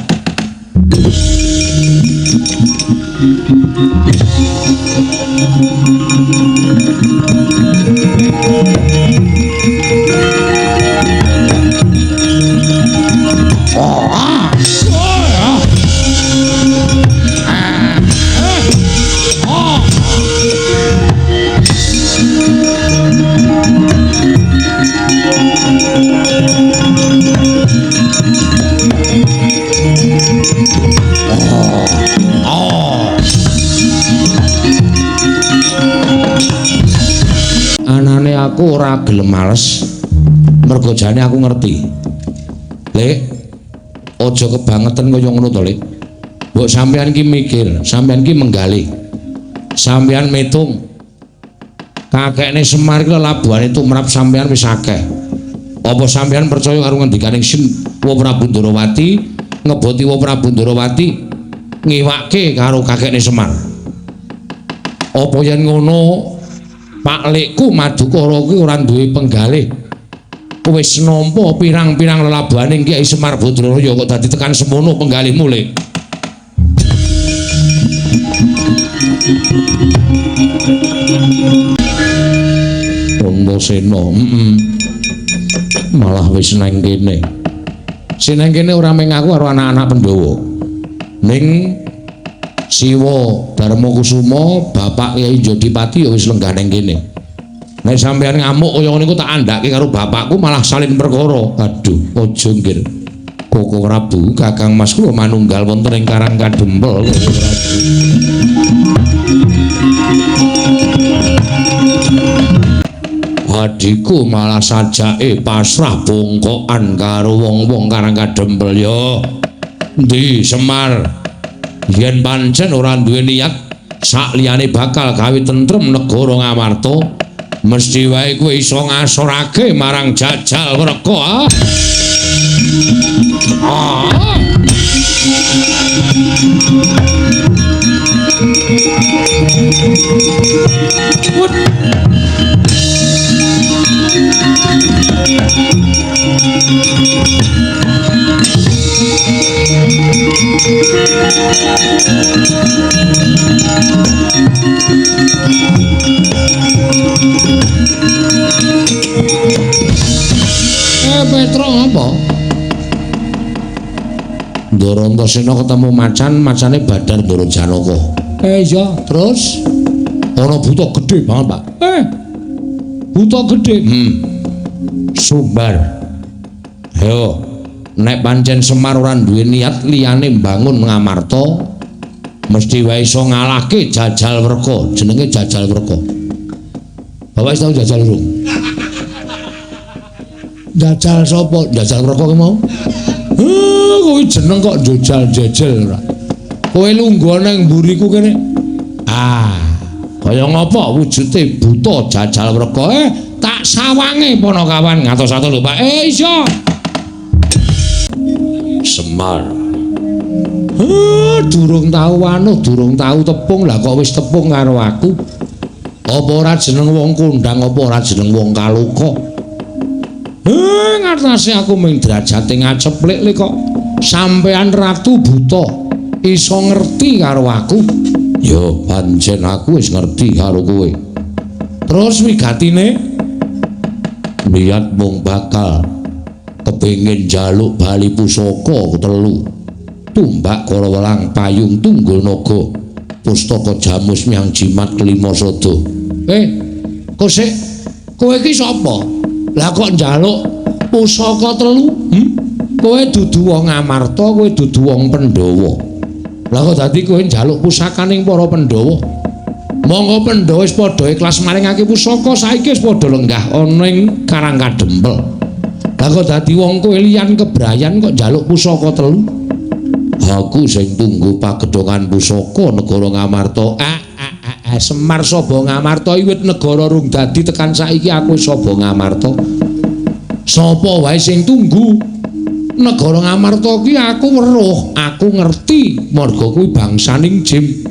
Anane aku ora gelem males. Mergo jane aku ngerti. Lek, aja kebangetan kaya ngono to, Lek. Mbok sampeyan ki mikir, sampeyan ki menggalih. Sampeyan mitung. Kakekne Semar ki lelabuhane tumrap sampeyan wis akeh. Apa sampeyan percaya karo ngendikane Sin Wa Prabu Ndorowati, ngeboti Wa Prabu Ndorowati ngiwake karo kakekne Semar? Apa yen ngono Pak Lekku Madukara kuwi ora duwe penggalih. Wis nampa pirang-pirang lelabuhane Kyai Semar Badraya kok dadi tekan semono penggalihmu, Lek. Antasena, Malah wis nang kene. Sing nang kene ora mung aku karo anak-anak Pandhawa. Ning Siwa Darma Kusuma, bapak Kyai Jodipati ya wis lenggah nang kene. Nek sampeyan ngamuk kaya ngene iku tak andhake karo bapakku malah salin perkara. Aduh, aja nggir. Koko Prabu, Kakang Mas kula manunggal wonten ing Karang Kadempel. Koko Prabu. Adhiku malah sajake pasrah bongkokan karo wong-wong Karang Kadempel ya. Endi Semar? Yen pancen ora duwe niat sak liyane bakal gawe tentrem negara Ngamarta, mesti wae kowe iso ngasorake marang Jajal Wreka. Ah. Ah. Wut. Petro apa? Ndara Antasena ketemu macan, macane Badar Ndara Janaka. Iya, terus ana buta gedhe banget, Pak. Buta gedhe. Sumbar. Ayo, nek pancen Semar ora duwe niat liyane mbangun Ngamarta, mesti wae iso ngalahke Jajal Wreka. Jenenge Jajal Wreka. Bapak wis tau jajal urung? Jajal sapa? Jajal Wreka ki mau? Kowe jeneng kok jajal-jajal ora. Kowe lungguh nang mburiku kene. Ah, kaya ngapa wujude buta Jajal Wreka? Tak sawange Panakawan ngatos-atos lho, Pak. Iya. Semar. Durung tau wanuh, durung tau tepung, lah kok wis tepung karo aku. Apa ora jeneng wong kondang, apa ora jeneng wong kaloka? Ngatasi aku ming derajate ngaceplik le kok sampean ratu buta iso ngerti karo aku. Yo pancen aku wis ngerti karo kowe. Terus wigatine niat mung bakal kepengin njaluk bali pusaka telu. Tumbak kala welang payung tunggul naga pustaka jamus miang jimat kelima sada. Kosek kowe iki sapa? Lah kok njaluk pusaka telu? Kowe dudu wong Amarta, kowe dudu wong Pandhawa. Lah kok dadi kowe njaluk pusakaning para Pandhawa? Monggo Pandhawa wis padha ikhlas maringake pusaka, saiki wis padha lenggah ana ing Karang Kadempel. Lah kok dadi wong kowe liyan kebrayan kok njaluk pusaka telu? Aku sing tunggu pagedhongan pusaka negara Ngamarta. Semar Saba Ngamarta wiwit negara rung dadi tekan saiki aku Saba Ngamarta. Sapa wae sing tunggu negara Ngamarta ki aku weruh, aku ngerti marga kuwi bangsaning Jim.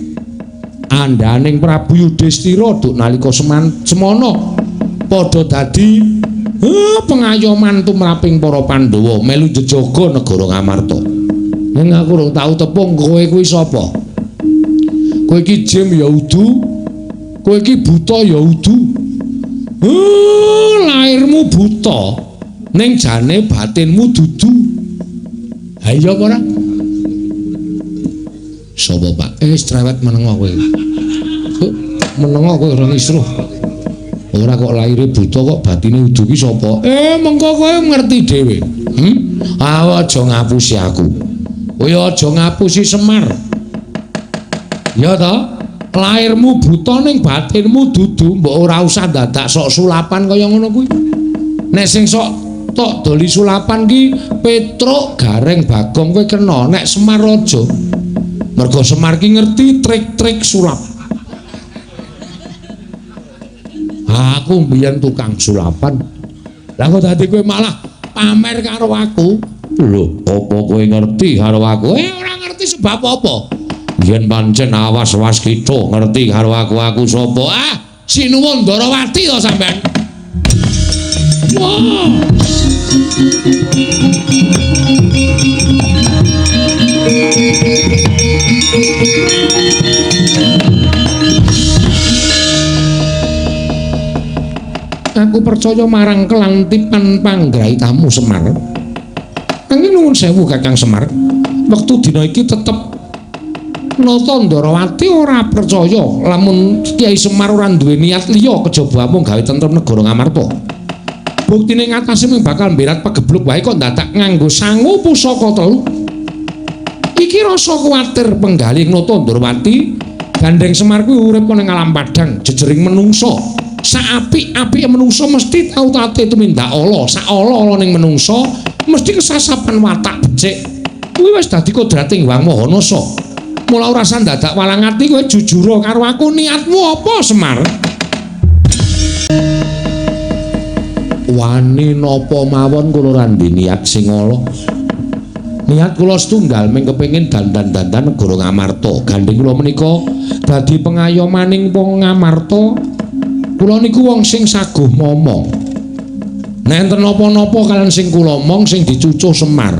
Andhaning Prabu Yudhistira duk nalika semana padha dadi pengayoman tumraping para Pandhawa melu jejaga negara Ngamarta. Ning aku rung tau tepung kowe kuwi sapa? Kowe iki Jim ya udu, kowe iki buta ya udu. Lairmu buta, ning jane batinmu dudu. Ha iya apa ora? Sapa, Pak? Wis cerewet menengo kowe. Menengo kowe ora ngisruh. Ora kok laire buta kok batine udu ki sapa? Mengko kowe ngerti dhewe. Aja ngapusi aku. Kowe aja ngapusi Semar. Ya ta? Lairmu buta ning batinmu dudu, mbok ora usah dadak sok sulapan kaya ngono kuwi. Nek sing sok tok doli sulapan ki Petruk, Gareng, Bagong kowe kena, nek Semar aja. Mergo Semar ki ngerti trik-trik sulap. Aku mbiyen tukang sulapan. Lah kok dadi kowe malah pamer karo aku? Lho, apa kowe ngerti karo aku? Ora ngerti sebab apa? Yen pancen awas-was kita ngerti karo aku sapa? Sinuwun Ndarawati to sampean. Wah. Aku percaya marang kelantipan panggraitamu Semar. Angin nuwun sewu Kakang Semar. Wektu dina iki tetep Nata Ndarawati ora percaya lamun Kyai Semar ora duwe niat liya kejaba amung gawe tentrem negara Ngamarta. Buktine ngatasé mung bakal mberat pegebluk wae kok dadak nganggo sangu pusaka telu. Iki rasa kuwatir penggalih Nata Ndarawati gandeng Semar kuwi urip ana ing alam padhang jejering menungsa. Saapik-apike menungsa mesti tau tate tumindak ala, sak ala-ala ning menungsa mesti kesasapan watak becik. Kuwi wis dadi kodrating Hyang Maha Nasa. Mula ora usah dadak walang ati kowe jujur karo aku, niatmu apa Semar? Wani napa mawon kula ora ndek niat sing ala. Niat kula setunggal mung kepengin dandan-dandan negara Ngamarta. Gandeng kula menika dadi pengayomaning wong Ngamarta. Kula niku wong sing saguh momong. Nek enten napa-napa kalian sing kula omong sing dicucuh Semar.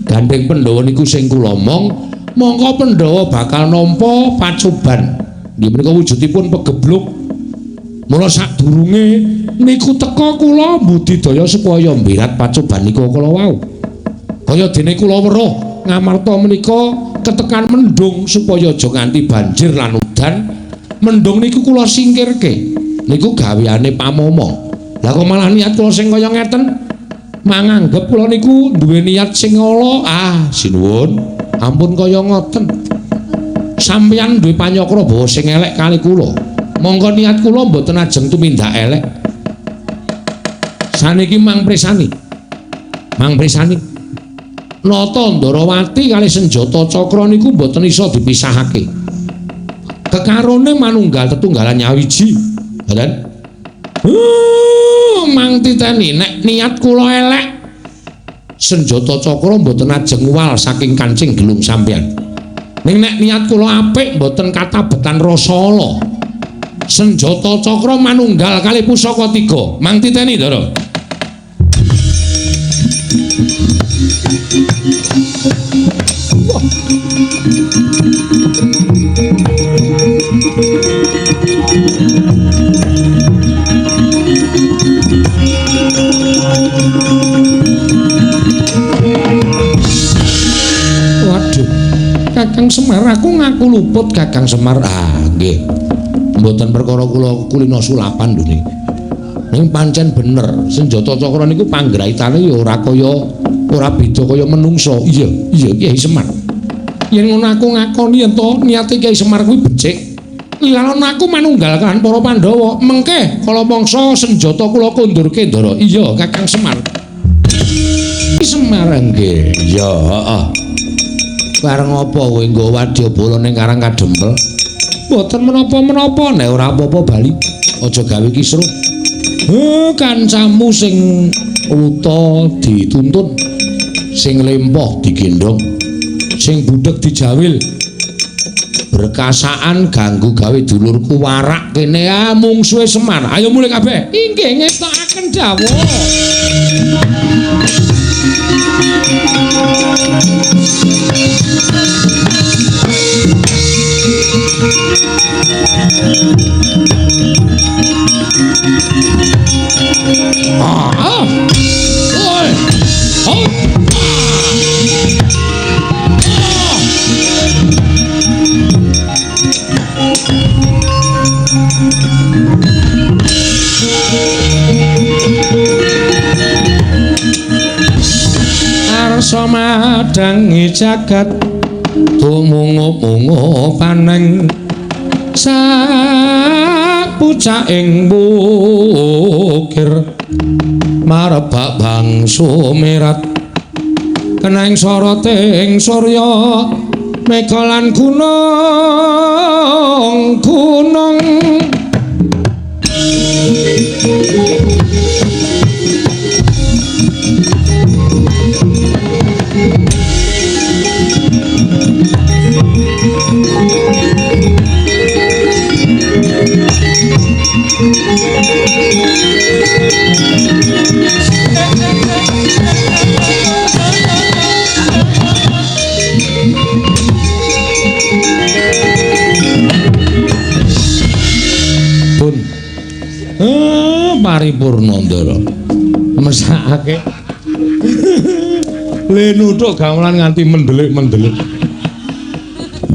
Gandeng Pandhawa niku sing kula omong, mongko Pandhawa bakal nampa pacoban. Nggih menika wujudipun pegebluk. Mula sadurunge niku teka kula mbudidaya supaya mbirat pacoban niku kala wau. Kaya dene kula weruh Ngamarta menika ketekan mendung supaya aja nganti banjir lan udan. Mendung niku kula singkirke. Niku gaweane pamomong. Lah kok malah niat kula sing kaya ngeten? Manganggep kula niku duwe niat sing ala. Sinuwun, ampun kaya ngoten. Sampeyan duwe panyakra bawa sing elek kali kula. Monggo niat kula mboten ajeng tumindak elek. Saniki mang presani. Mang presani. Nata Ndarawati kali senjata cakra niku mboten iso dipisahake. Kekarone manunggal tetunggalan nyawiji. Ngoten. Mang titeni nek niat kula elek, senjata cakra mboten ajeng wal saking kancing gelung sampeyan. Ning nek niat kula apik mboten katabetan rasa ala. Senjata cakra manunggal kali pusaka tiga. Mang titeni, Ndara. Wah. Kakang Semar, aku ngaku luput Kakang Semar. Ah, nggih. Mboten perkara kula kulino sulapan lho niki. Ning pancen bener, senjata cakra niku panggraitane ya ora kaya ora beda kaya menungsa. Iya, iya Kyai Semar. Yen ngono aku ngakoni yen to niate Kyai Semar kuwi becik. Lan aku manunggal kan para Pandhawa. Mengke kala mangsa senjata kula kondurke, Ndara. Iya, Kakang Semar. Semar nggih. Ya, heeh. Bareng apa kowe nggawa wadyabala ning Karang Kadempel? Mboten menapa-menapa, nek ora apa-apa bali. Aja gawe kisruh. Kancamu sing wuta dituntun, sing lempoh digendhong, sing budheg dijawil. Berkasaan ganggu gawe dulurku warak kene ah mungsuhe Semar. Ayo mulih kabeh. Inggih ngetokaken dawuh. Ah. Oi. Oh. Arsa madangi jagat tumungup-mungup paneng sak pucaking bukir marebak bangsu merat keneng soroting surya mega lan gunung gunung. Pun paripurna Ndara. Mesakake. Le nuthuk gamelan nganti mendelik-mendelik.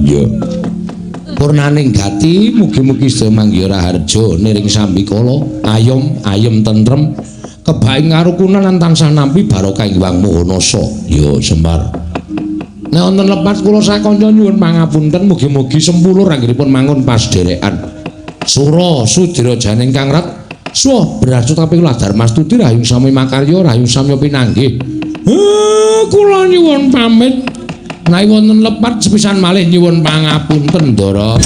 Iya. Purnaning gati mugi-mugi sedaya manggiha raharja niring sambikala ayom ayem tentrem kebaing karukunan lan tansah nampi barokah ing Hyang Maha Nasa. Ya Semar. Nek wonten lepat kula sakanca nyuwun pangapunten mugi-mugi sempulur anggenipun mangun pasderekan. Sura sudira janing kang rat suwa bracut tapi kula darmastuti rahayung sami makarya rahayung sami pinanggih. Kula nyuwun pamit. Nek wonten lepat sepisan malih nyuwun pangapunten Ndara.